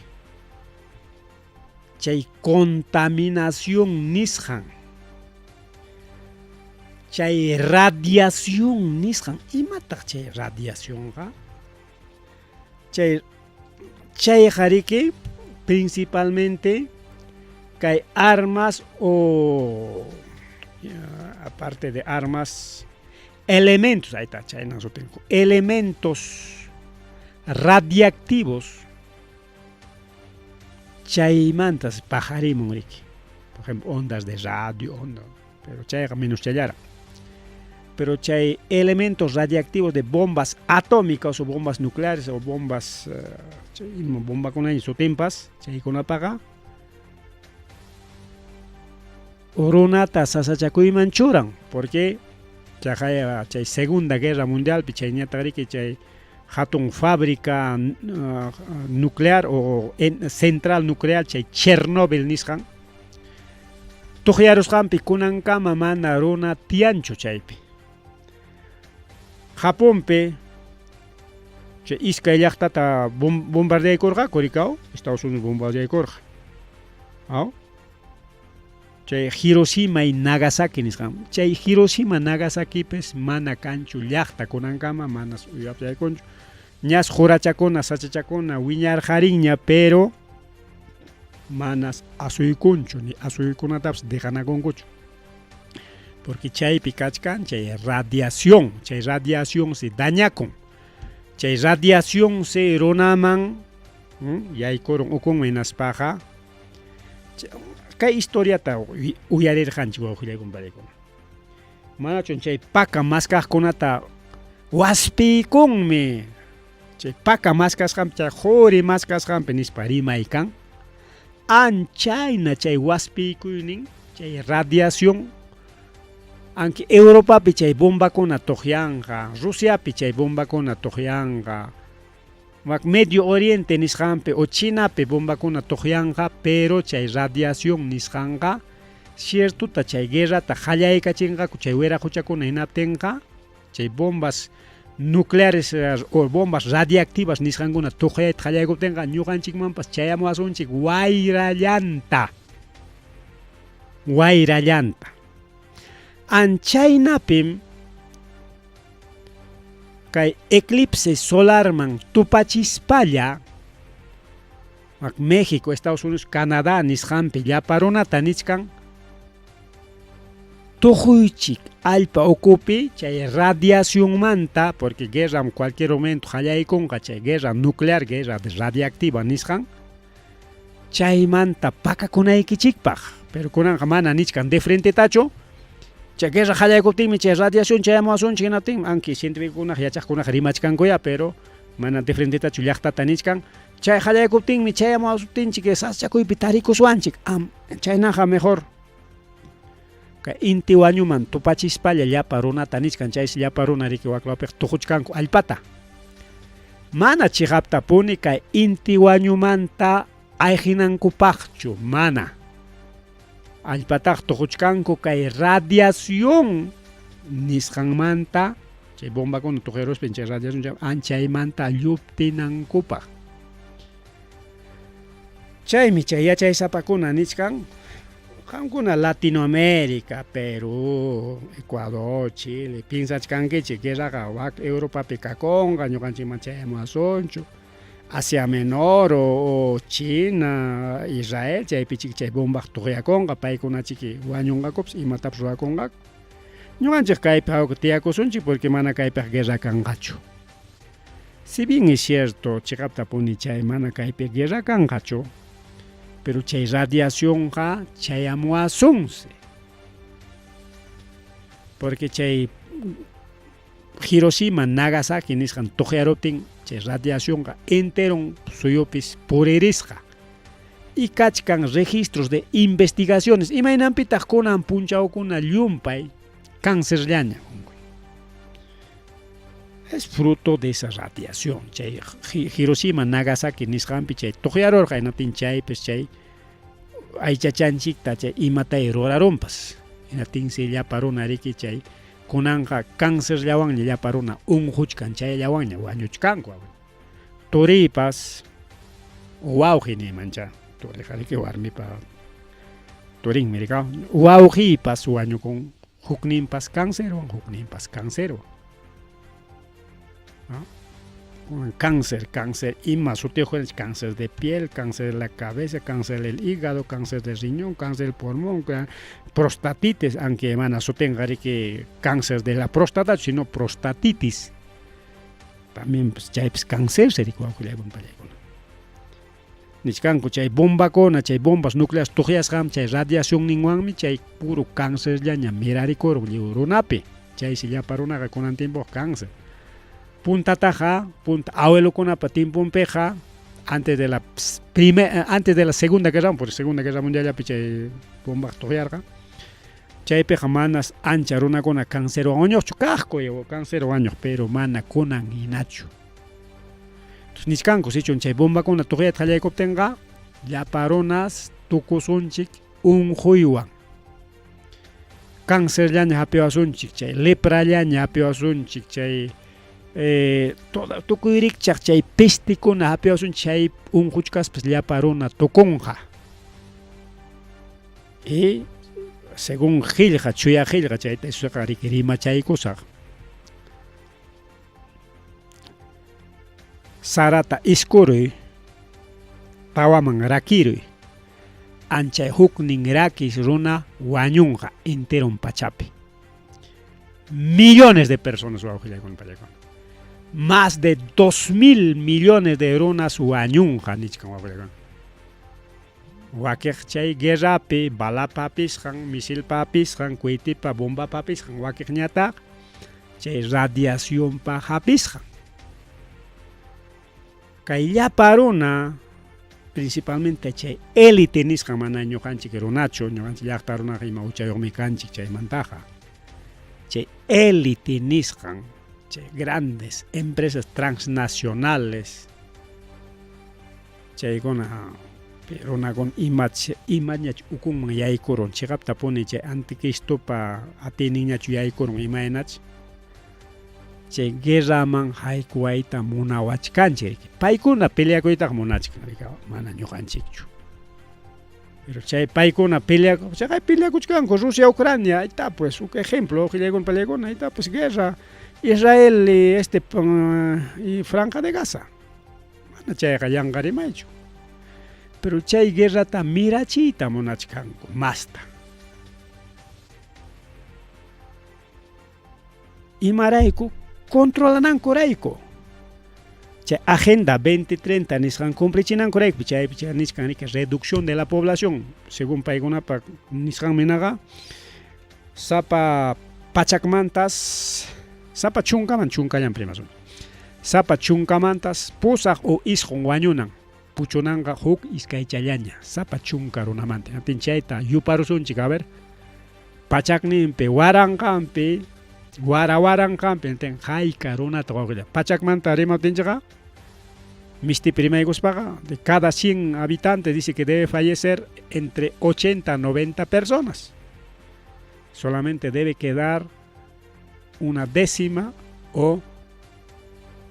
Chay contaminación nisqan, chay radiación nisqan, imataq chay radiacionqa? Chay chayqa riki principalmente kay armas o aparte de armas elementos, ahí está, chaynan sutinku, elementos radiactivos chaymantas paqarimun riki. Por ejemplo, ondas de radio, onda, pero chayqa menos challara. Pero chay elementos radiactivos de bombas atómicas o bombas nucleares o bombas chay bombakunaña sutinpas chaykunapaqa runata sasachakuyman churan, porque chaqaya chay Segunda Guerra Mundialpi chayñataq riki chay hatun fábrica nuclear o central nuclear chay Chernobyl nisqan tuqyarusqanpi kunankama mana runa tiyanchu chaypi. Japonpi chay iskay llaqtata bombardeaykurqaku rikaw, Estados Unidos bombardeaykurqa. Aw? Chay Hiroshima y Nagasaki nisqan. Chay Hiroshima Nagasakipis mana kanchu llaqta kunankama manas uyapaykunchu. Ñas qurachakuna sachachakuna wiñarqarinña, pero manas asuykunchu ni asuykunatapas dejanakunkuchu. Porque chaypi kachkan chay radiación si dañakun. Chay radiación si runaman yaykurun ukunman hinaspaqa kay historiata uyarirqanchik wawqillay compadrekuna. Manachun chay paka maskaqkunata waspiykunmi chay paka maskasqanpi chay quri maskasqanpi nispa rimaykan. Anchayna chay waspiykuynin chay radiación anki Europapi chay bombakuna tuqyanqa, Rusiapi chay bombakuna tuqyanqa, wak Medio Oriente nisqanpi o Chinapi bombakuna tuqyanqa, pero chay radiación nisqanqa ciertota chay guerrata qallaykachinqaku chay wiraquchakuna hinaptinqa chay bombas nucleares o bombas radiactivas nisqankuna tuqyayta qallaykuptinqa ñuqanchikmanpas chayamuwasunchik wayrallanta. Wayrallanta. Anchaynapim kay eclipse solarman tupachispalla México, Estados Unidos, Canadá nisqanpi llapa runata nichkan tuquychik allpa ukupi chay radiacionmanta, porque guerra cualquier momento qallaykunqa chay guerra nuclear, guerra radiactiva nisqan, chaymanta pakakunaykichikpaq. Pero kunanqa mana nichkan de frentetachu, chay guerra qallaykuptinmi chay radiación chayamuwasunchik hinaptinmi, aunque científicokunaq yachaqkunaq rimachkankuya, pero mana de frentetachu llaqtata nichkan, chay qallaykuptinmi chayamuwasuptinchik sasachakuypi tarikuswanchik, chaynaqa mejor kay inti wañuman tupachispalla llapa runata nichkan, chaysi llapa runa riki waklapiq tuquchkanku allpata. Mana chiqaptapuni kay inti wañumanta ayqinankupaqchu, mana. Allpataq tuquchkanku kay radiación nisqanmanta, chay bombakuna tuqiruspa chay radiación anchaymanta lluptinankupaq. Chaymi chay yachaysapakuna nichkan, qamkuna Latinoamérica, Perú, Ecuador, Chile, piensachkankichik guerraqa wak Europapi kakunqa, ñuqanchikman chayamuwasunchu, Asia Menor o China, Israel, chaypichik chay bombaq tuqyakunqa, paykunachiki wañunqakupas, imatapas ruwakunqaku. Ñuqanchik kaypi hawka tiyakusunchik porque mana kaypaq guerra kanqachu. Si bien es cierto, chiqaptapuni chay mana kaypi guerra kanqachu, pero chay radiacionqa chayamuwasunsi. Porque chay Hiroshima, Nagasaki nisqan tuqyaruptin chay radiacionqa enteron suyupis puririsqa. Y kachkan registros de investigaciones. Imaynanpitaq kunan punchawkuna llumpay cáncerllaña unquy. Es fruto de esa radiación. Chay Hiroshima, Nagasaki nisqanpi chay tuqyarurqa hinaptin chaypis chay aychachanchikta chay imatay rurarunpas. Hinaptinsi llapa runa riki chay kunanqa cáncerllawanña llapa runa unquchkan, chayllawanña wañuchkanku. Turiypas wawqi niymancha, turiqa riki warmipa turinmi rika, wawqiypas wañukun hukninpas cáncerwan, hukninpas cáncerwan. ¿No? Cáncer, cáncer, ima sutiyuq cáncer de piel, cáncer de la cabeza, cáncer del hígado, cáncer de riñón, cáncer del pulmón, prostatitis, aunque mana sutinqa riki cáncer de la próstata, sino prostatitis. También pues, chaypis cáncer riki wawqillaykuna pallaykuna. Nichkanku chay bombakuna, chay bombas nucleares tuqyasqam, chay radiación ninwanmi chay puro cáncerllaña mirarikurun lliw runapi. Chaysi llapa runaqa kunan tiempo cáncer. Puntataqa, punta abuelokunapa tiemponpiqa, antes de la primer, antes de la Segunda Guerra, por Segunda Guerra Mundial llapi chay bombaq tuqyarqa. Chaypiqa manas ancha runakuna cáncerwan wañuqchu, kaqku cáncer wañuq, pero mana kunan hinachu. Entonces nichkanku sichun chay bombakuna tuqyayta qallaykuptinqa, llapa runas tukusunchik unquywan. Cáncerllaña hapiwasunchik, chay leprallaña hapiwasunchik, chay toda tukuy rikchaq chay pestikuna hapiwasunchik, chay unquchkaspas llapa runa tukunqa. Y según qillqa, chuya qillqa chayta isuqa riki rimachaykusaq. Sarata iskuruy, tawaman rakiruy, anchay huknin rakis runa wañunqa enteron pachapi. Millones de personas wawqillaykuna pallaykuna. Más de 2 mil millones de runas wañunqa nichkan wawqillakuna. Wakiq chay guerrapi balapa hapisqan, misilpa hapisqan, cohetepa, bombapa hapisqan, wakiqñataq chay radiacionpa hapisqan. Kay llapa runa, principalmente chay élite nisqan, mana ñuqanchik runachu, ñuqanchik llaqta runaqa ima huchayuqmi kanchik chaymantaqa. Chay élite nisqan, chay grandes empresas transnacionales, chaykuna runakuna imach imañach ukunman yaykurun, chiqaptapuni chay anticristopa atiyninñachu yaykurun imaynach, chay guerraman haykuwayta munawachkanchik. Paykuna peleakuytaqa munachkan, mana ñuqanchikchu. Pero chay paykuna peleaku, chayqa peleakuchkanku Rusia, Ucrania, ahí está pues, un ejemplo, qhillaykuna peleakuna, ahí está pues guerra Israel y este y Franja de Gaza. Mana chayqa yanqa rimaychu. Pero chay guerrata mirachiyta munachkanku masta. Imarayku? Controlanankurayku. Chay Agenda 2030 nisqan cumplichinankurayku, chaypi chay nichkan riki reducción de la población, según paykunapa nisqanminaqa sapa pachakmantas sapa chunkaman chunkallan primasun. Sapa chunkamantas 8 o 9 wañunan, puchunanqa huk iskaychallaña sapa chunka runamanta. Hinaptin chayta yuparusunchik, a ver, pachakninpi, waranqanpi, wara waranqanpi, hinaptin hayka runata wawqilla. Pachakmanta rimaptinchikqa, mistipi rimaykuspaqa, de cada 100 habitantes dice que debe fallecer entre 80 a 90 personas. Solamente debe quedar una décima o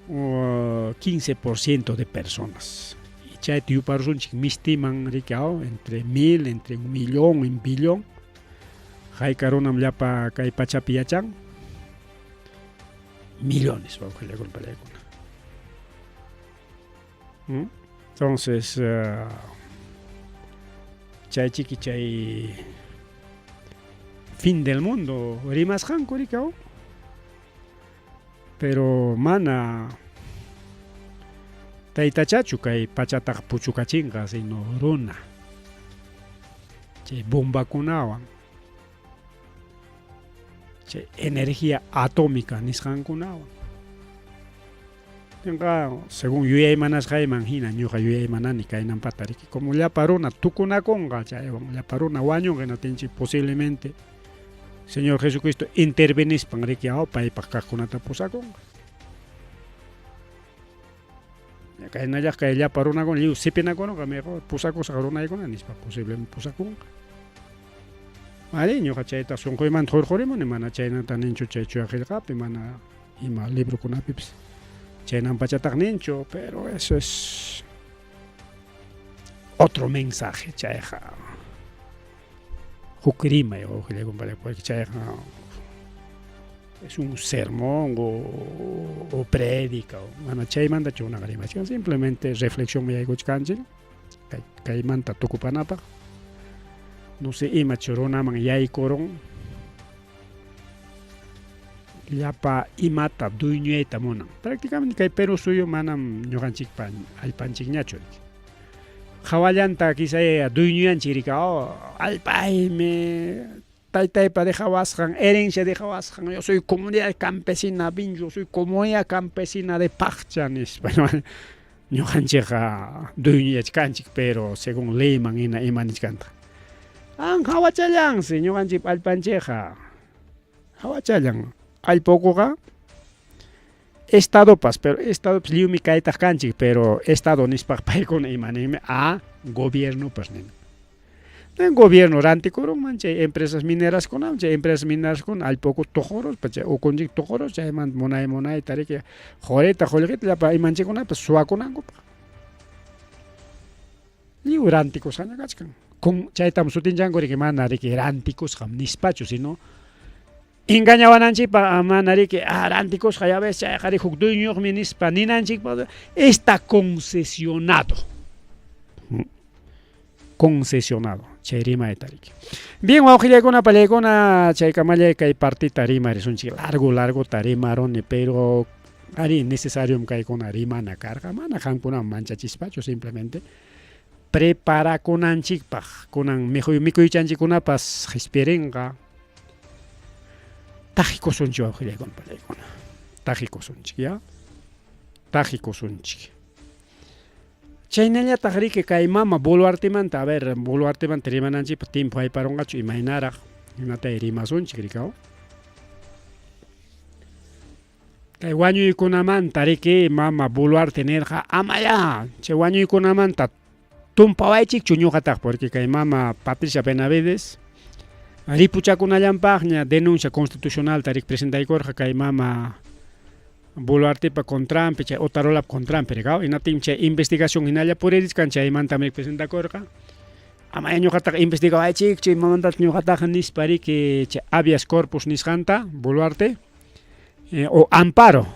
15% de personas. Y chayta yuparusunchik mistiman riki entre 1000, entre 1 millón, un billón. Hayka runam llapa kay pachapi yachan? Millones, wawqillakuna pallaykuna. Entonces, chay chiki chay fin del mundo rimasqanku riki. Pero mana taytachachu kay pachataqa puchukachinqa, sino runa. Chay bombakunawan, chay energía atómica nisqankunawan. Ñuqa según yuyaymanasqayman hina ñuqa yuyaymanani kaynanpata riki, como llapa runa tukunakunqa chaywan llapa runa wañunqa, hinaptinchik posiblemente Señor Jesucristo intervenispan riki paypaq kaqkunata pusakunqa. Kaynallaq kay llapa runakuna lliw sipinakunqa mejor pusakusaq runaykuna nispa posiblemente pusakunqa. Ari ñuqa chayta sunquymanta hurqurimuni, mana chaynata ninchu chay chuya qillqapi, mana ima librokunapipis chaynan pachataq ninchu, pero eso es otro mensaje, chayqa huk rimay wawqillakuna, porque chayqa es un sermón o prédica, mana chaymantachu unaqa rimachkan, simplemente reflexión yaykuchkanchik kaymanta tukupanapaq. No sé imachu runaman yaykurun llapa imata dueñoyta munan. Prácticamente kay Perú suyu manam ñuqanchikpa allpanchikñachu. Hawallanta quizá dueñoyanchik riki, oh, allpaymi, taytaypa dejawasqan, herencia dejawasqan, yo soy comunidad campesina Vincho, soy comunidad campesina de Paccha nispa. Ñuqanchikqa dueñoyachkanchik, pero según leyman hina ima nichkanta. An hawachallansi ñuqanchikpa allpanchikqa. Hawachallan. Allpa ukuqa estadopas, pero estadopas lliwmi kaytaq kanchik, pero estado nispaqa paykuna ima ninmi a gobiernopas nin. Gobierno rantikurunman chay empresas mineraskunaman, chay empresas mineraskuna allpa uku tuquruspa chay ukunchik tuqurus chaymanta munay munayta riki qurita qullqita llapa imanchikkunapas suwakunankupaq. Lliw rantikusqaña kachkan. Kun chaytam sutinchanku riki mana riki rantikusqam nispachu, sino engañawananchikpaq mana riki rantikusqa ya ves chayqa riki huk dueñoyuqmi nispa ninanchikpaq está concesionado. Concesionado chay rimayta riki. Bien, wawqillaykuna pallaykuna, chaykamallay kay partita rimarisunchik. Largo largota rimaruni, pero Arí, necesariom kaykuna rimana karqa, mana qamkunawan manchachispachu, simplemente preparakunanchikpaq. Kunan mikhuy mikuychanchikkunapas qispirinqa. Taqikusunchik wawqillaykuna pallaykuna. Taqikusunchik, ya? Taqikusunchik. Chaynallataq riki kay mama Boluartemanta, a ver, Boluartemanta rimananchikpaq tiempo hayparunqachu imaynaraq, imatay rimasunchik rikaw. Kay wañuykunamanta riki mama Boluarte nirqa, amayá chay wañuykunamanta tumpawaychikchu ñuqataq, porque kay mama Patricia Benavides ripuchakunallanpaqña denuncia constitucionalta rik presentaykurqa kay mama Boluartepa contranpi, chay Otarolapa contranpi rikaw, hinaptinmi chay investigación hinalla puririchkan, chaymantam rik presentakurqa. Amaya ñuqataqa investigawaychikchu imamantataq ñuqataqa nispa riki chay habeas corpus nisqanta Boluarte o amparo,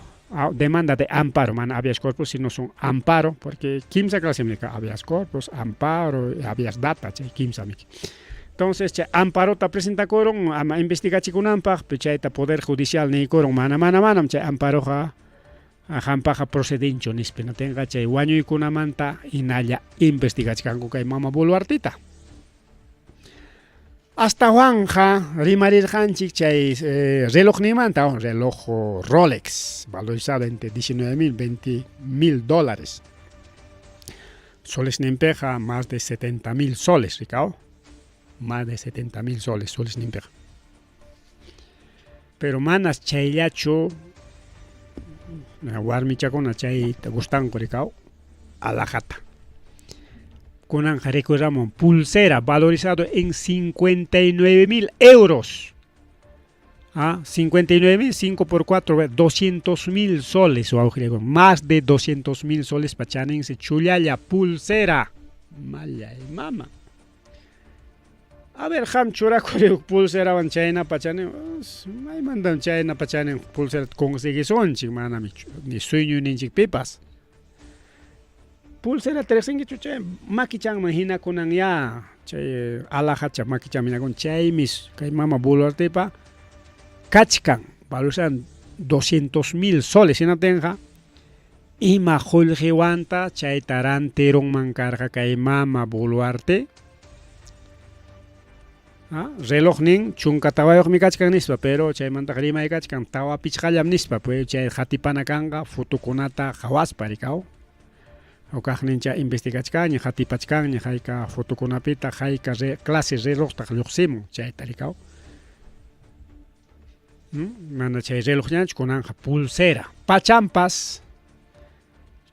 demanda de amparo, mana habeas corpus sino son amparo, porque kimsa clasem nika habeas corpus, amparo, habeas data, chay kimsam. Entonces chay amparota presentakurun ama investigachikunanpaq, pero chayta poder judicial niykurun mana mana manam chay amparoqa qampaqa procedenchu nispa, hinaptinqa chay wañuykunamanta hinalla investigachkanku kay mama Boluartita. Astawanqa rimarirqanchik chay relojninmanta, reloj Rolex, valorizado entre 19 mil, 20 mil dólares. Soles ninpiqa más de 70 mil soles, rikaw. Más de 70 mil soles, soles ninpiqa. Pero manas chayllachu warmichakuna chayta gustanku rikaw, alhajata. Kunanqa rikuramun pulsera valorizado en 59 mil euros. Ah, 59 mil, 5 por 4, 200 mil soles, más de 200 mil soles pachaninse chullalla pulsera. Mallay mama. A ver, qam churakuri pulserawan chayna pachanin, maymantam chayna pachanin pulsera conseguisunchik, manami ni sueñoyninchikpipas. Pulsera riqsinkichu chay makichanman hinakunan ya, chay alhajacha makichanman hinakun, chaymi kay mama Boluartepa kachkan, valorizan 200 mil soles, hinaptinqa ima qullqiwanta chayta rantirunman karqa kay mama Boluarte. Relojnin 14 mi kachkan nispa, pero chaymantaqa rimay kachkan tawa pichqallam nispa, pues chay qatipana kanqa fotokunata qhawaspa rikaw. Hukaqnincha investigachkanña, qatipachkanña hayka fotokunapitaq hayka clase relojtaq lluqsimun chayta rikaw. Mana chay relojñachu kunanqa pulsera. Pachampas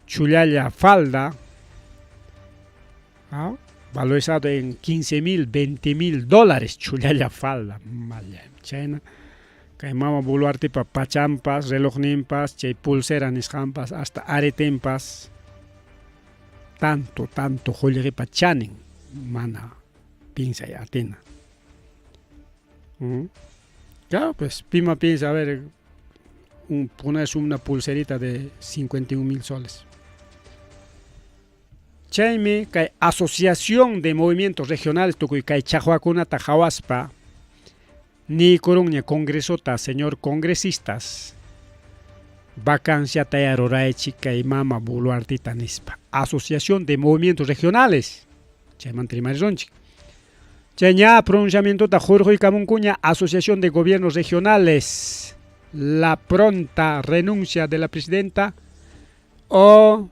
chullalla falda valorizado en 15 mil, 20 mil dólares, chullalla falda, malla, chayna kay mama Boluartepa pachampas, relojninpas, chay pulsera nisqanpas, hasta aretenpas, tanto, tanto qullqipa chanin, mana piensay atina. Claro, pues pima piensa, a ver, ponerse una pulserita de 51 mil soles. Chaymi kay Asociación de Movimientos Regionales tukuy kay chaqwakunata qhawaspa niykurunña congresota, señor congresistas, vacanciataya ruraychik kay mama Boluartita nispa. Asociación de Movimientos Regionales, chaymanta rimarirunchik. Chay ña pronunciamientota hurquykamunkuña Asociación de Gobiernos Regionales, la pronta renuncia de la presidenta o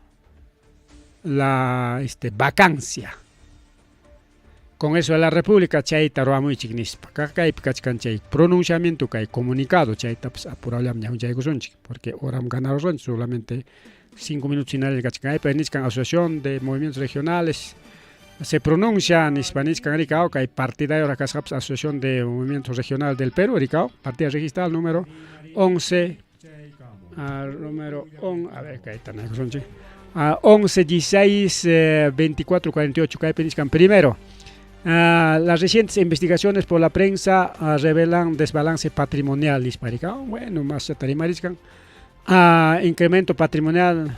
la vacancia. Congreso de la República chayta ruwamuychik nispa. Kaypi kachkan chay pronunciamiento, kay comunicado, chayta pues apurallam ñawinchaykusunchik, porque horam ganarusunchik, solamente 5 minutos finales kachkan. Kaypi nichkan Asociación de Movimientos Regionales se pronuncia nispa nichkan rikaw kay partidario kasqapas Asociación de Movimientos Regionales del Perú rikaw, partida registral número 11, número on, a ver, kayta naykusunchik. 11 16 24 48 kaypi nichkan primero. Las recientes investigaciones por la prensa revelan desbalance patrimonial, nispa rikaw. Bueno, más rimariskan. Incremento patrimonial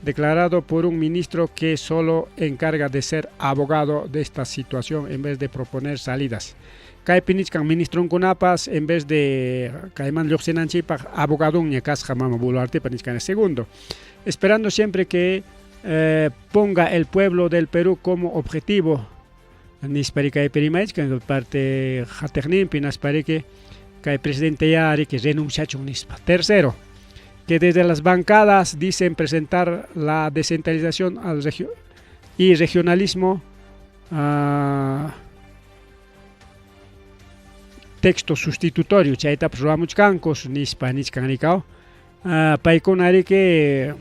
declarado por un ministro que solo encarga de ser abogado de esta situación en vez de proponer salidas. Kaypi nichkan ministronkunapas en vez de kayman lluqsinanchikpaq abogadonña kasqa mama Boluartepa nichkan. Segundo, esperando siempre que ponga el pueblo del Perú como objetivo nispari kaypi rimaychkan parte qatiqninpi hinaspariki kay presidente ya riki renunciachun nispa. Tercero, que desde las bancadas dicen presentar la descentralización al y regionalismo texto sustitutorio chaytapas ruwamuchkankus nispa nichkan rikaw. Paykuna riki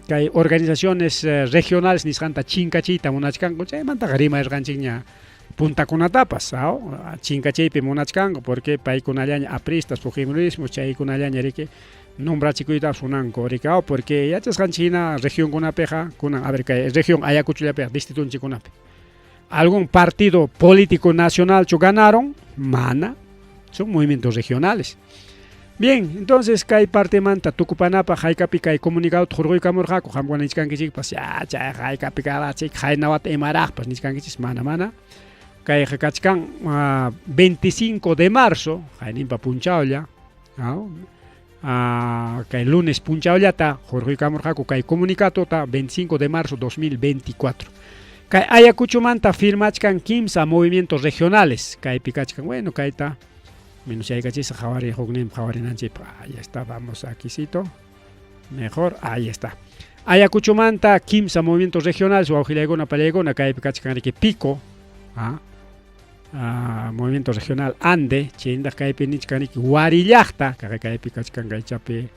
kay organizaciones regionales nisqanta chinkachiyta munachkanku, chaymantaqa rimarirqanchikña puntakunatapas, aw, chinkachiypi munachkanku porque paykunallaña apristas, fujimorismo, chaykunallaña riki nombrachikuytapas munanku rikaw, porque yachasqanchik hina regionkunapiqa kunan, a ver, kay región Ayacuchollapiqa distritunchikkunapi algún partido político nacionalchu ganaron, mana, son movimientos regionales. Bien, entonces kay partemanta tukupanapaq haykapi kay comunicadota hurquykamurqaku, qamkuna nichkankichikpas ya chayqa haykapi karachik qayna wata imaraqpas nichkankichis, mana mana. Kayqa kachkan 25 de marzo, qayninpa punchawlla, kay lunes punchawllata hurquykamurqaku kay comunicadota 25 de marzo 2024. Kay Ayacuchomanta firmachkan kimsa movimientos regionales, kaypi kachkan, bueno, kayta menos yaykachisaq qhawari hukninpa qhawarinanchikpaq. Ahí está, vamos aquícito. Mejor, ahí está. Ayacuchomanta kimsa movimientos regionales, wawqillaykuna pallaykuna, kaypi kachkan riki Pico, movimiento regional Ande, chayndaq kaypi nichkan riki Warillaqta, kaypi kachkan kaychapi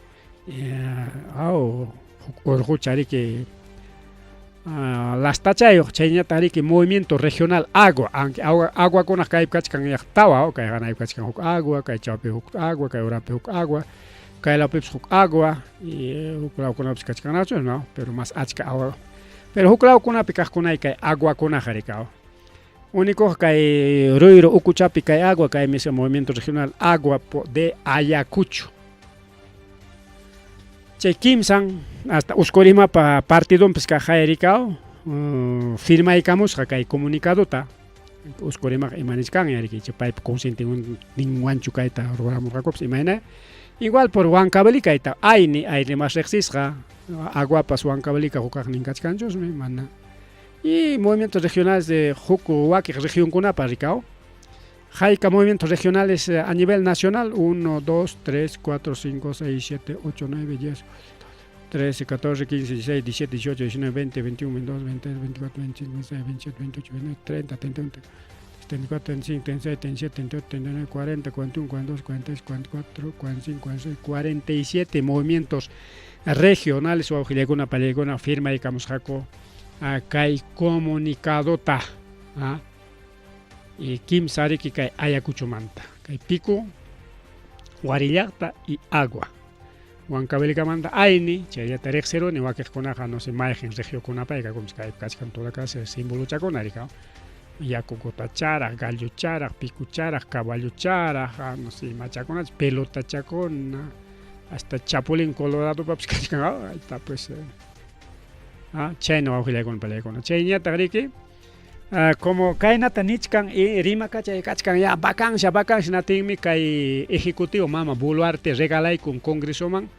huk urqucha riki lastachayuq, chayñataq riki movimiento regional Agua, aunque aguakunaq kaypi kachkan yaq tawa, kay hanaypi kachkan huk agua, kay chawpi huk agua, kay urapi huk agua, kay lawpipas huk agua, y huk lawkunapis kachkannachu, no, pero más achka agua. Pero huk lawkunapi kaqkunay kay aguakunaqa rikaw. Único kay Ruyro ukuchapi kay agua, kay misa movimiento regional Agua de Ayacucho. Chay kimsan hasta Uskurimapa partidonpis kaqay rikaw, firmaykamusqa kay comunicadota. Usqurimaqa ima nichkan riki, paypa consentinwanchu kayta ruramurqakupas imayna. Igual por Huancavelica kayta ayni, ayni mas riqsisqa, aguapas Huancavelica hukaqnin kachkanchusmi, mana. Y movimientos regionales de huk wakiq regionkunapa rikaw. Hayka movimientos regionales a nivel nacional, 1, 2, 3, 4, 5, 6, 7, 8, 9, 10, 13, 14, 15, 16, 17, 18, 19, 20, 21, 22, 23, 24, 25, 26, 27, 28, 29, 30, 31, 34, 35, 36, 37, 38, 39, 40, 41, 42, 43, 44, 45, 46, 47 movimientos regionales wawqillaykuna pallaykuna firmaykamusqaku kay comunicadota. Y kimsa riki kay Ayacuchomanta, kay Pico, Warillaqta y Agua. Huancavelicamanta ayni, chayllata riqsiruni wakiqkunaqa no sé mayqin regionkunapayqa kaypi kachkan toda clase simbolochakuna rikaw. Yaku gotacharaq, gallocharaq, picucharaq, caballocharaq, no sé imachakunachu, pelotachakuna, hasta chapulín coloradopapas kachkan, ahí está pues. Chayna wawqillaykuna pallaykuna. Chayñataq riki, como kaynata nichkan y rimakachay kachkan ya vacancia, vacancia natinmi kay ejecutivo mama Boluarte regalaykun congresoman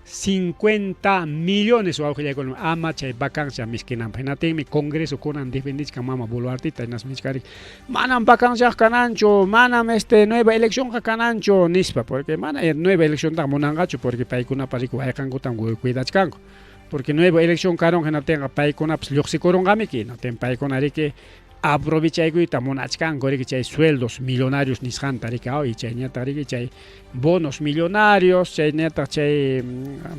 50 millones wawqillaykuna ama chay vacancia miskinanpaq. Hinatinmi congreso kunan defendichkan mama Boluartita hinaspa nichkan manam vacanciaqa kananchu, manam nueva eleccionqa kananchu nispa, porque mana nueva elecciontaqa munanqachu porque paykunapa riki wayqankutam cuidachkanku. Porque nueva elección karun hinaptinqa paykunapas lluqsikurunqamiki, hinaptin paykuna riki aprovechaykuyta munachkanku riki chay sueldos millonarios nisqanta riki, y chayñataq riki chay bonos millonarios, chayñataq chay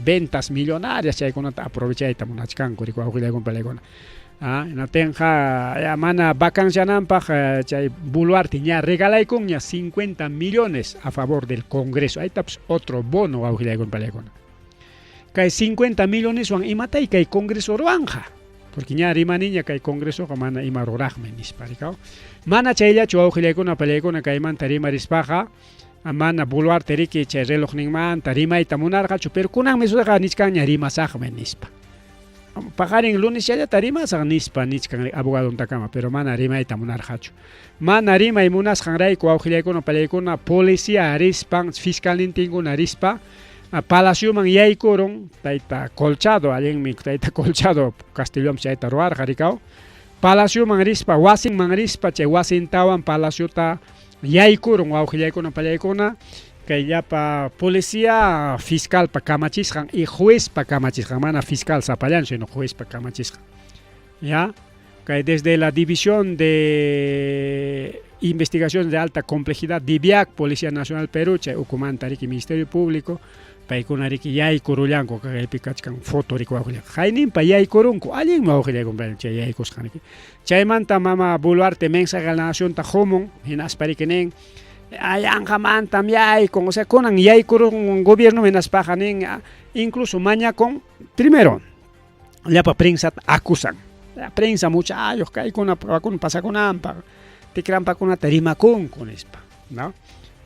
ventas millonarias, chaykunata aprovechayta munachkanku riki wawqillaykuna pallaykuna. Hinaptinqa ya mana vacanciananpaq chay Boluarte ña regalaykunña 50 millones a favor del Congreso. Ahí está pues otro bono wawqillaykuna pallaykuna. Kay 50 milloneswan imatay kay Congreso ruwanja. Porque ña rimaniña kay Congresoqa mana ima ruraqmi nispa rikaw. Mana chayllachu wawqillaykuna pallaykuna kaymanta rimarispaqa mana Boluarte riki chay relojninmanta rimayta munarqachu, pero kunanmi suqa nichkanña rimasaqmi nispa. Paqarin lunesllallata rimasaq nispa nichkan abogadontakama, pero mana rimayta munarqachu. Mana rimay munasqanrayku wawqillaykuna pallaykuna policía rispan, fiscalnintinkuna rispa palacioman yaykurun tayta Colchado, allinmi tayta Colchado Castilloman chayta ruwarqa rikaw. Palacioman rispa, wasinman rispa, chay wasintawan palaciota yaykurun wawqillaykuna pallaykuna kay llapa policía fiscalpa kamachisqan y juezpa kamachisqan, mana fiscal sapallanchu, sino juezpa kamachisqan. ¿Ya? Kay desde la División de Investigación de Alta Complejidad, DIVIAC, Policía Nacional Perú, chay ukumanta riki Ministerio Público, paykuna riki yaykurullanku, kaypi kachkan foto riki wawqillanku. Hayninpa yaykurunku, allinmi wawqillayku chay yaykusqan riki. Chaymanta mama Boluarte mensaje a la nación ta humun, hinaspa riki nin, ayanqamantam yaykun, o sea, kunan yaykurun gobierno hinaspaqa nin, incluso mañakun, primero, llapa prensata acusan. La prensa muchayuq kaykuna pasakunanpaq, tikrampakunata rimakunku nispa, ¿no?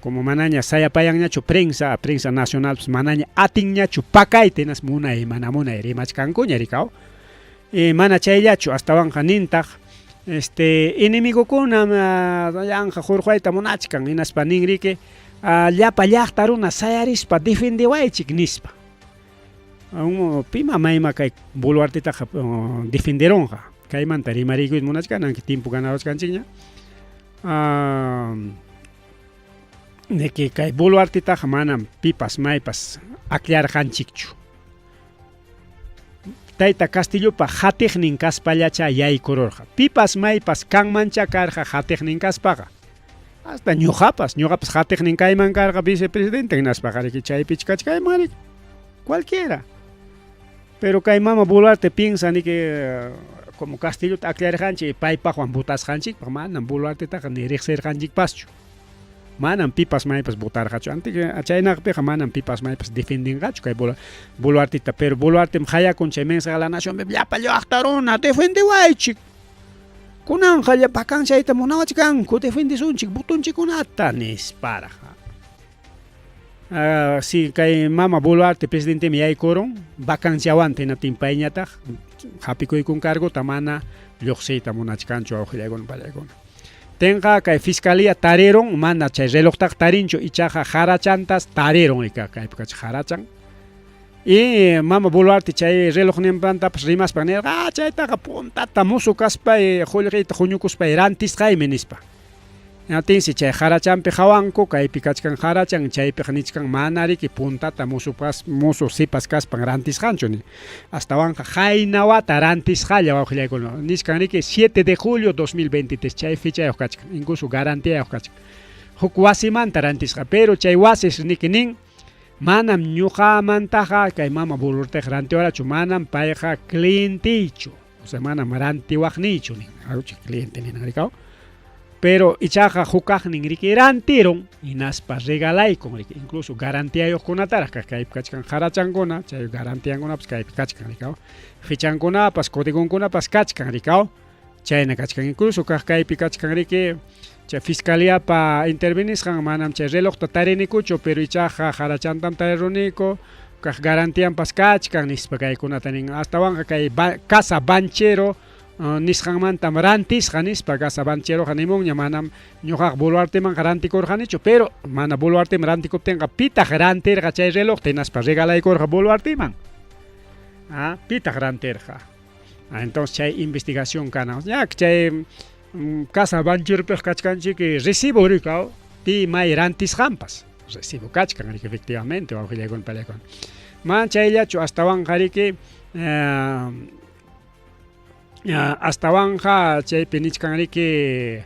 Como manaña sayapayanñachu prensa, prensa nacional pues manaña atinñachu pakayta hinas munay mana munay rimachkankuña rikaw. Mana chayllachu astawanqa nintaq enemigokunam yanqa hurquyta munachkan hinaspa ninriki llapa llaqta runa sayarispa defendewaychik nispa. Pima mayma kay Boluartetaqa defenderunqa. Kaymanta rimarikuyta munachkan, aunque tiempo ganaruchkanchikña. Niki kay Boluartetaqa manam pipas maypas akllarqanchikchu. Tayta Castillopa hatiqnin kaspallacha yaykururqa. Pipas maypas kanmancha karqa hatiqnin kaspaqa. Hasta ñuqapas, ñuqapas hatiqnin kayman karqa vicepresidente hinaspaqa riki chaypichu kachkayman riki. Cualquiera. Pero kay mama Boluarte piensa niki como Castillota akllarirqanchik paypaqwan votasqanchikpaq, manam Boluartetaqa ni riqsirqanchikpaschu. Manam pipas maypas votarqachu. Chaynaqpiqa manam pipas maypas defendinqachu kay Boluarteta, pero Boluartem qayakun chay mensaje a la nación llapa llaqta runa defendewaychik. Kunanqa llapa kanchayta munawachkanku defendesunchik votonchikkunata nisparaq. Si kay mama Boluarte presidentemi yaykurun vacanciawanta hinaptin payñataq hapikuykun cargota mana lluqsiyta munachkanchu wawqillaykuna pallaykuna. Tenqa kay fiscalía tarirun mana chay relojtaqa tarinchu ichaqa harachantas tarirun ika kaypi kachkan harachan. Y mama Boluarte chay relojninmantapas rimaspan nirqa chaytaqa puntata musu kaspay qullqiyta huñukuspay rantisqaymi nispa. Hinaptinsi chay harachanpi hawanku kaypi kachkan harachan chaypiqa nichkan mana riki puntata musu sipas kaspan rantisqanchu ni. Astawanqa qayna wata rantisqalla wawqillaykuna nichkan riki 7 de julio 2023 chay fechayuq kachkan incluso garantiayuq kachkan. Huk wasimanta rantisqa pero chay wasis niki nin manam ñuqamantaqa kay mama Boluarteqa rantiwarachu manam payqa clienteychu, o sea manam rantiwaqniychu nin, cliente ninan rikaw. Pero ichaqa hukaqnin riki rantirun hinaspa regalaykun riki incluso garantiayuqkunataraq kaypi kachkan harachankuna chay garantiankunapas kaypi kachkan rikaw. Fechankunapas códigonkunapas kachkan rikaw. Chayna kachkan incluso kaq kaypi kachkan riki chay fiscaliapa intervenisqan manam chay relojta tarinikuchu pero ichaqa harachantam tariruniku kaq garantianpas kachkan nispa kaykunata nin astawanqa kay casa banchero nisqanmantam rantisqa nispa casa bancheroqa nimunña manam ñuqaqa Boluartemanqa rantikurqanichu pero mana Boluarteman rantikuptinqa pitaq rantirqa chay relojta hinaspa regalaykurqa Boluarteman. Pitaq rantirqa. Entonces chay investigación kana. Ya chay casa bancheropiqa kachkanchik recibo rikaw pi may rantisqanpas recibo kachkan riki efectivamente wawqillaykuna pallaykuna. Man chayllachu astawanqa riki astawanqa chaypi nichkan riki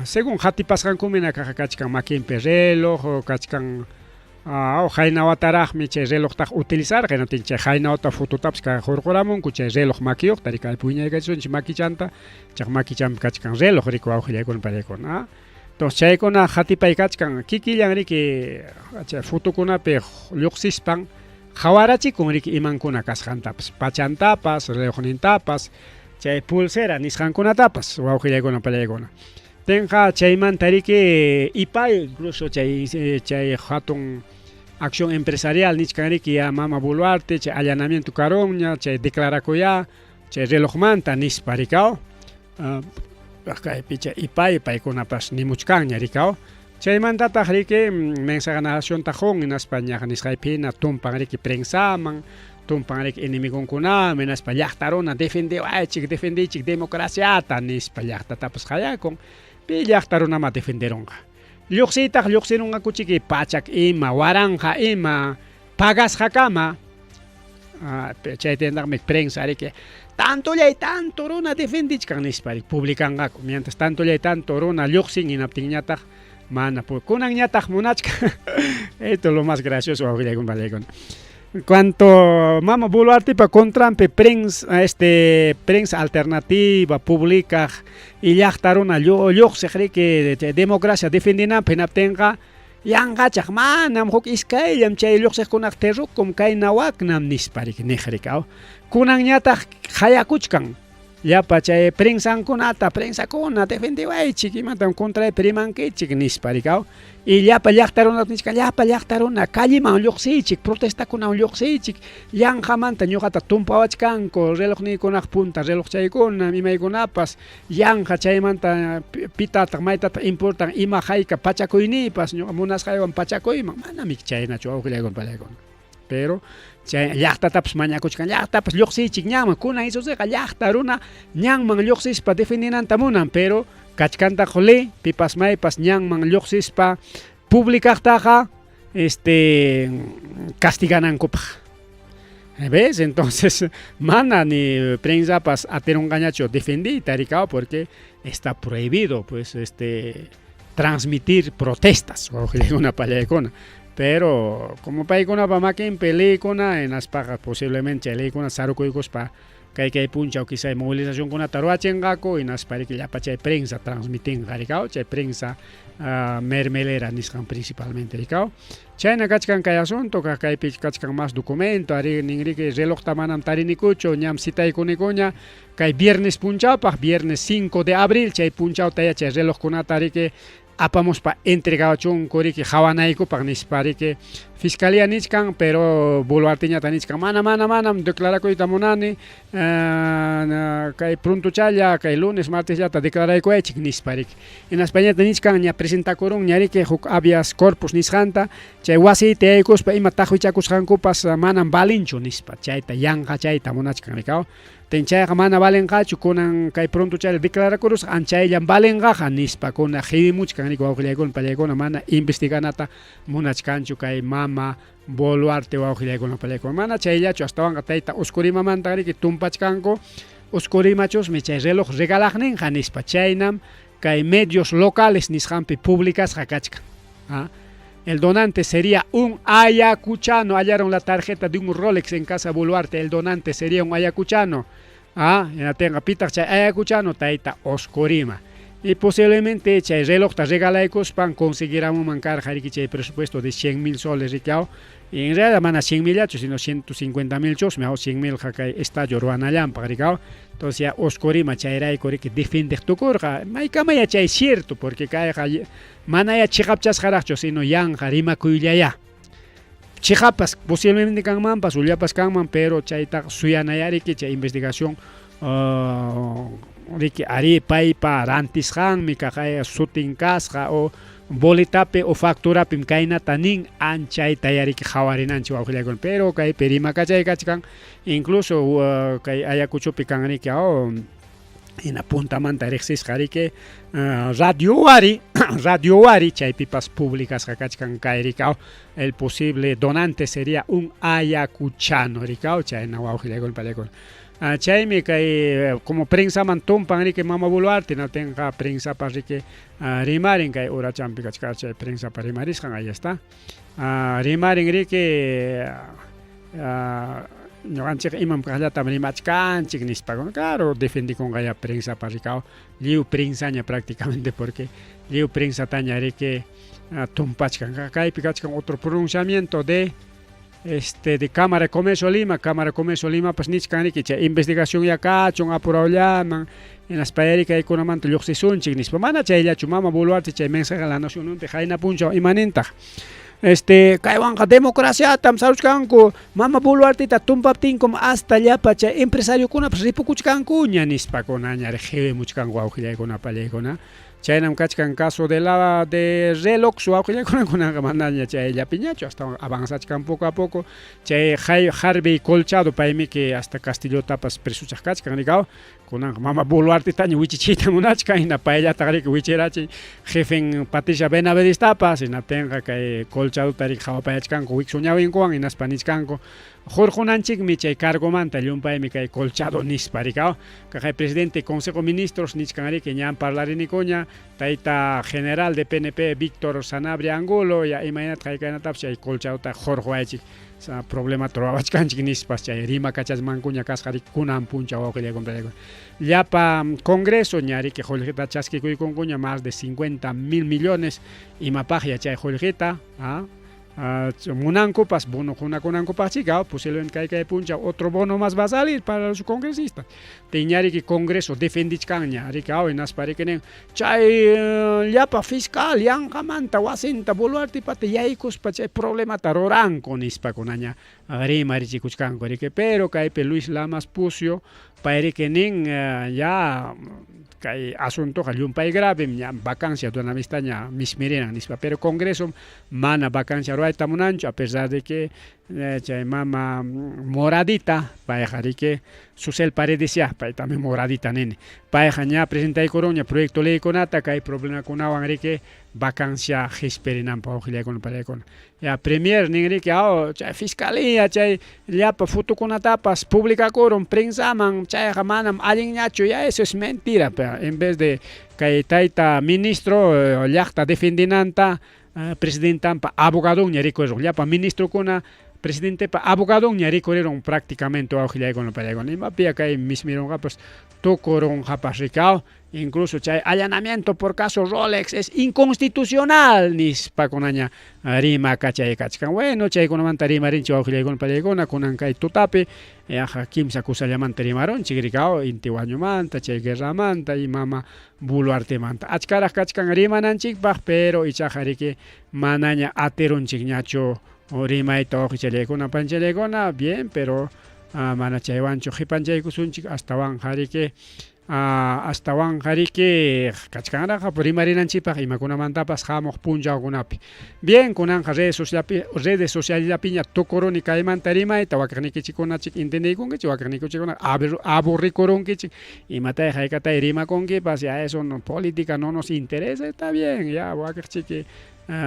según hatipasqankumi nakaqa kachkan makinpi reloj kachkan qayna wataraqmi chay relojtaqa utilizarqa hinaptin chay qayna wata fototapas hurquramunku chay reloj makiyuqta riki kaypi wiñaykachunchik makichanta chay makichanpi kachkan reloj riki wawqillaykuna pallaykuna. Entonces chaykuna hatipay kachkan kikillan riki chay fotokunapi lluqsispan qawarachikun riki imankuna kasqantapas pachantapas relojnintapas chay pulsera nisqankunatapas wawqillaykuna pallaykuna. Tenqa chaymanta riki ipay incluso chay hatun Acción Empresarial nichkan riki ya mama Boluarte chay allanamiento karunña chay declarakuyá chay relojmanta nispa rikaw kaypi chay ipay paykunapas nimuchkanña rikaw chaymantataq riki mensaje nacionta qun hinaspa ñaq nisqaypi hina tumpan riki prensaman tumpan riki enemigonkunaman hinaspa llaqta runa defendewaychik defendiychik democraciata nispa llaqtatapas qayakun pi llaqta runama defenderunqa lluqsiytaq lluqsirunqakuchiki pachak ima waranqa ima pagasqakama chaytintaqmi prensa riki tantollay tanto runa defendichkan nispa publicanqaku mientras tantollay tanto runa lluqsin hinaptinñataq mana kunanñataq munachkan esto es lo más gracioso wawqillaykuna pallaykuna cuanto mama Boluartepa contranpi prensa este prensa alternativa publicaq y llaqta runa lluqsiq riki chay democracia defendinanpaq hinaptinqa yanqachaq manam huk iskayllam chay lluqsiqkunaqa terrukum kayna waknam nispa riki niq riki aw kunanñataq qayakuchkan llapa chay prensankunata prensakuna defendiwaychik imatam contraypi rimankichik nispa riki aw y llapa llaqta runata nichkan llapa llaqta runa calleman lluqsiychik protestakunawan lluqsiychik yanqamanta ñuqata tumpawachkanku relojniykunaq punta relojchaykuna imaykunapas yanqa chaymanta pitataq maytataq importan ima hayka pachakuyniypas ñuqa munasqaywan pachakuyman manam chaynachu wawqillaykuna pallaykuna pero chay llaqtatapas mañakuchkan llaqtapas lluqsiychik ñanman kunan isusiqa llaqta runa ñanman lluqsispa defendinanta munan pero kachkantaq ley pipas maypas ñanman lluqsispa publicaqtaqa este castiganankupaq ¿ves? Entonces mana ni prensapas atirunqañachu defendiyta rikaw porque está prohibido pues este transmitir protestas wawqillaykuna pallaykuna pero como paykunapa makinpi leykuna hinaspaqa posiblemente chay leykuna sarukuykuspa kay kay punchaw quizá movilizacionkunata ruwachinqaku hinaspa riki llapa chay prensa transmitinqa rikaw chay prensa mermelera nisqan principalmente rikaw chayna kachkan kay asunto kaypi kachkan más documento ari ninriki relojta manam tarinikuchu ñam citaykunikuña kay viernes punchawpaq viernes 5 de abril chay punchawta ya chay relojkunata riki apamuspa entregawachunku riki qhawanaykupaq nispa riki fiscalía nichkan pero Boluarteñata nichkan mana mana manam declarakuyta munani kay prontochalla kay lunes martesllata declaraykuwaychik nispa riki hinaspañata nichkan ña presentakurun ña riki huk habeas corpus nisqanta chay wasiyta yaykuspa ima taqwichakusqankupas manam valinchu nispa chayta yanqa chayta munachkan rikaw tin chayqa mana valinqachu kunan kay prontochalla declarakurusqa anchayllam valinqaqa nispa kuna qiwimuchkan riki wawqillaykuna pallaykuna mana investiganata munachkanchu kay mama Boluarte wawqillaykuna pallaykuna mana chayllachu astawanqa tayta Oscorimamanta riki tumpachkanku Oscorimachusmi chay reloj regalaqninqa nispa chaynam kay medios locales nisqanpi publicasqa kachkan. El donante sería un ayacuchano. Hallaron la tarjeta de un Rolex en casa Boluarte. El donante sería un ayacuchano. Hinaptinqa pitaq chay ayacuchano tayta Oscorima. Y posiblemente chay relojta regalaykuspan conseguiramuman karqa riki chay presupuesto de 100 000 soles riki aw. Y en realidad mana 100 000llachu sino 150 000 chusmi aw 100 000 kay estadio ruwanallanpaq riki aw. Entonces ya Oscorima chayrayku riki defendeq tukurqa maykamaya chay cierto porque kayqa manaya chiqapchasqaraqchu sino yanqa rimakuyllayá. Chiqapas posiblemente kanmanpas ullapas kanman pero chaytaqa suyanaya riki chay investigación riki ari paypa rantisqanmi kaqay sutin kasqa o boletapi o facturapim kaynata nin anchayta riki qhawarinanchik wawqillaykuna pero kaypi rimakachay kachkan incluso kay Ayacuchopi kan riki aw hina puntamanta riqsisqa riki Radio Wari Radio Wari chaypipas publicasqa kachkan kay riki aw el posible donante sería un ayacuchano riki aw chayna wawqillaykuna pallaykuna chaymi kay como prensaman tumpan riki mama Boluarte hinaptinqa prensapas riki rimarin kay urachampi kachka chay prensapa rimarisqan ahí está rimarin riki ñuqanchik imam kaqllatam rimachkanchik nispa claro defendikunqa ya prensapa rikaw lliw prensaña prácticamente porque lliw prensataña riki tumpachkan kaypi kachkan otro pronunciamiento de este de Cámara de Comercio Lima, Cámara de Comercio Lima pues nichkan riki chay investigación ya kachun apurawllaman hinaspa kaykunamanta lluqsisunchik nispa mana chayllachu mama Boluarte chay mensaje a la nación qayna punchaw imanintaq. Este kaywanqa democraciatam saruchkanku, mama Boluarteta tumpaptinkum hasta llapa chay empresariokunapas ripukuchkankuña nispakunaña qiwimuchkanku wawqillaykuna pallaykuna. Chaynam kachkan caso de la de Relox wawqillaykuna kunanqa manaña chayllapiñachu astawan avanzachkan poco a poco. Chay Harvey Colchado paymiki hasta Castillotapas presuchaq kachkan rikaw. Kunanqa mama Boluartetaña wichichiyta munachkan hina payllataq riki wichirachin jefen Patricia Benavides-tapas hinaptinqa kay Colchadota riki qhawapayachkanku wiksu ñawinkuwan hinaspa nichkanku hurqunanchikmi chay cargomanta llumpaymi kay Colchado nispa rikaw. Kay presidente Consejo Ministros nichkan riki ñan parlarinikuña tayta general de PNP Víctor Sanabria Angulo ya imaynataq haykaynatapas chay Colchadota hurquwaychik problemata ruwawachkanchik nispas chay rimakachasmankuña kasqa riki kunan punchaw wawqillaykuna. Llapa Congreso ña riki qullqita chaskikuykunkuña más de 50 mil millones imapaqya chay qullqita munankupas bono qunakunankupaq chika posiblemente kay kay punchaw otro bono más va a salir para los congresistas. Tiñariki Congreso defendichkanña riki hinaspa riki nin chay llapa fiscal yanqamanta wasinta Boluartepata yaykuspa chay problemata ruranku nispakunaña rimarichikuchkanku riki pero kaypi Luis Lamas Pucio pay riki nin ya kay asuntoqa llumpay gravem ña vacancia dunavistaña mismirinan nispa pero Congreso mana vacancia ruwayta munanchu a pesar de que chay mama moradita payqa riki Susel Paredes ya pay también moradita nini payqa ña presentaykurunña proyecto leykunata kay problemakunawan riki vacancia qispirinanpaq wawqillaykuna pallaykuna ya premier nin riki chay fiscalía chay llapa fotokunatapas publicakurun prensaman chayqa manam allinñachu ya eso es mentira pero en vez de kay tayta ministro llaqta defendinanta presidentampa abogadonña rikurirun llapa ministrokuna presidentepa abogadonña rikurirun prácticamente wawqillaykuna pallaykuna imapiya kay mismirunqapas tukurunqapas rikaw incluso chay allanamiento por caso Rolex es inconstitucional nispakunaña rimakachayachkan. Bueno, chaykunamanta rimarinchik wawqillaykuna pallaykuna kunan kay tutapi yaqa kimsa kusallamanta rimarunchik rikaw Inti Wañumanta, chay guerramanta y mama Boluartemanta. Achkaraq kachkan rimananchikpaq pero ichaqa riki manaña atirunchikñachu rimayta wawqichallaykuna panchallaykuna bien pero mana chaywanchu qipanchaykusunchik astawanqa riki astawanqa riki kachkanraq rimarinanchikpaq imakunamantapas hamuq punchawkunapi. Bien, kunanqa redes socialllapiña tukuruni kaymanta rimayta wakiqnikichikkunachik entendeykunkichik wakiqnikichikkuna aburrikurunkichik imatay haykatay rimakunkipas ya eso no política no nos interesa está bien ya wakiqchiki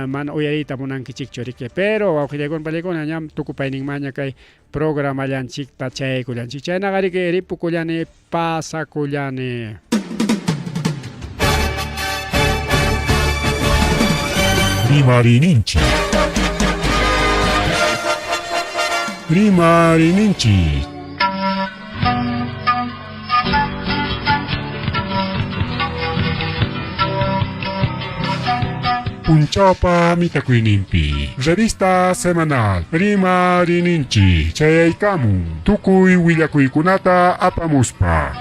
mana uyariyta munankichikchu riki pero wawqillaykuna pallaykuna ñam tukupayninmaña kay programallanchikta chayaykullanchik chaynaqa riki ripukullani pasakullani. Rimarininchik. Rimarininchik. Punchawpa mitakuyninpi. Revista semanal Rimarininchik chayaykamun tukuy willakuykunata apamuspa.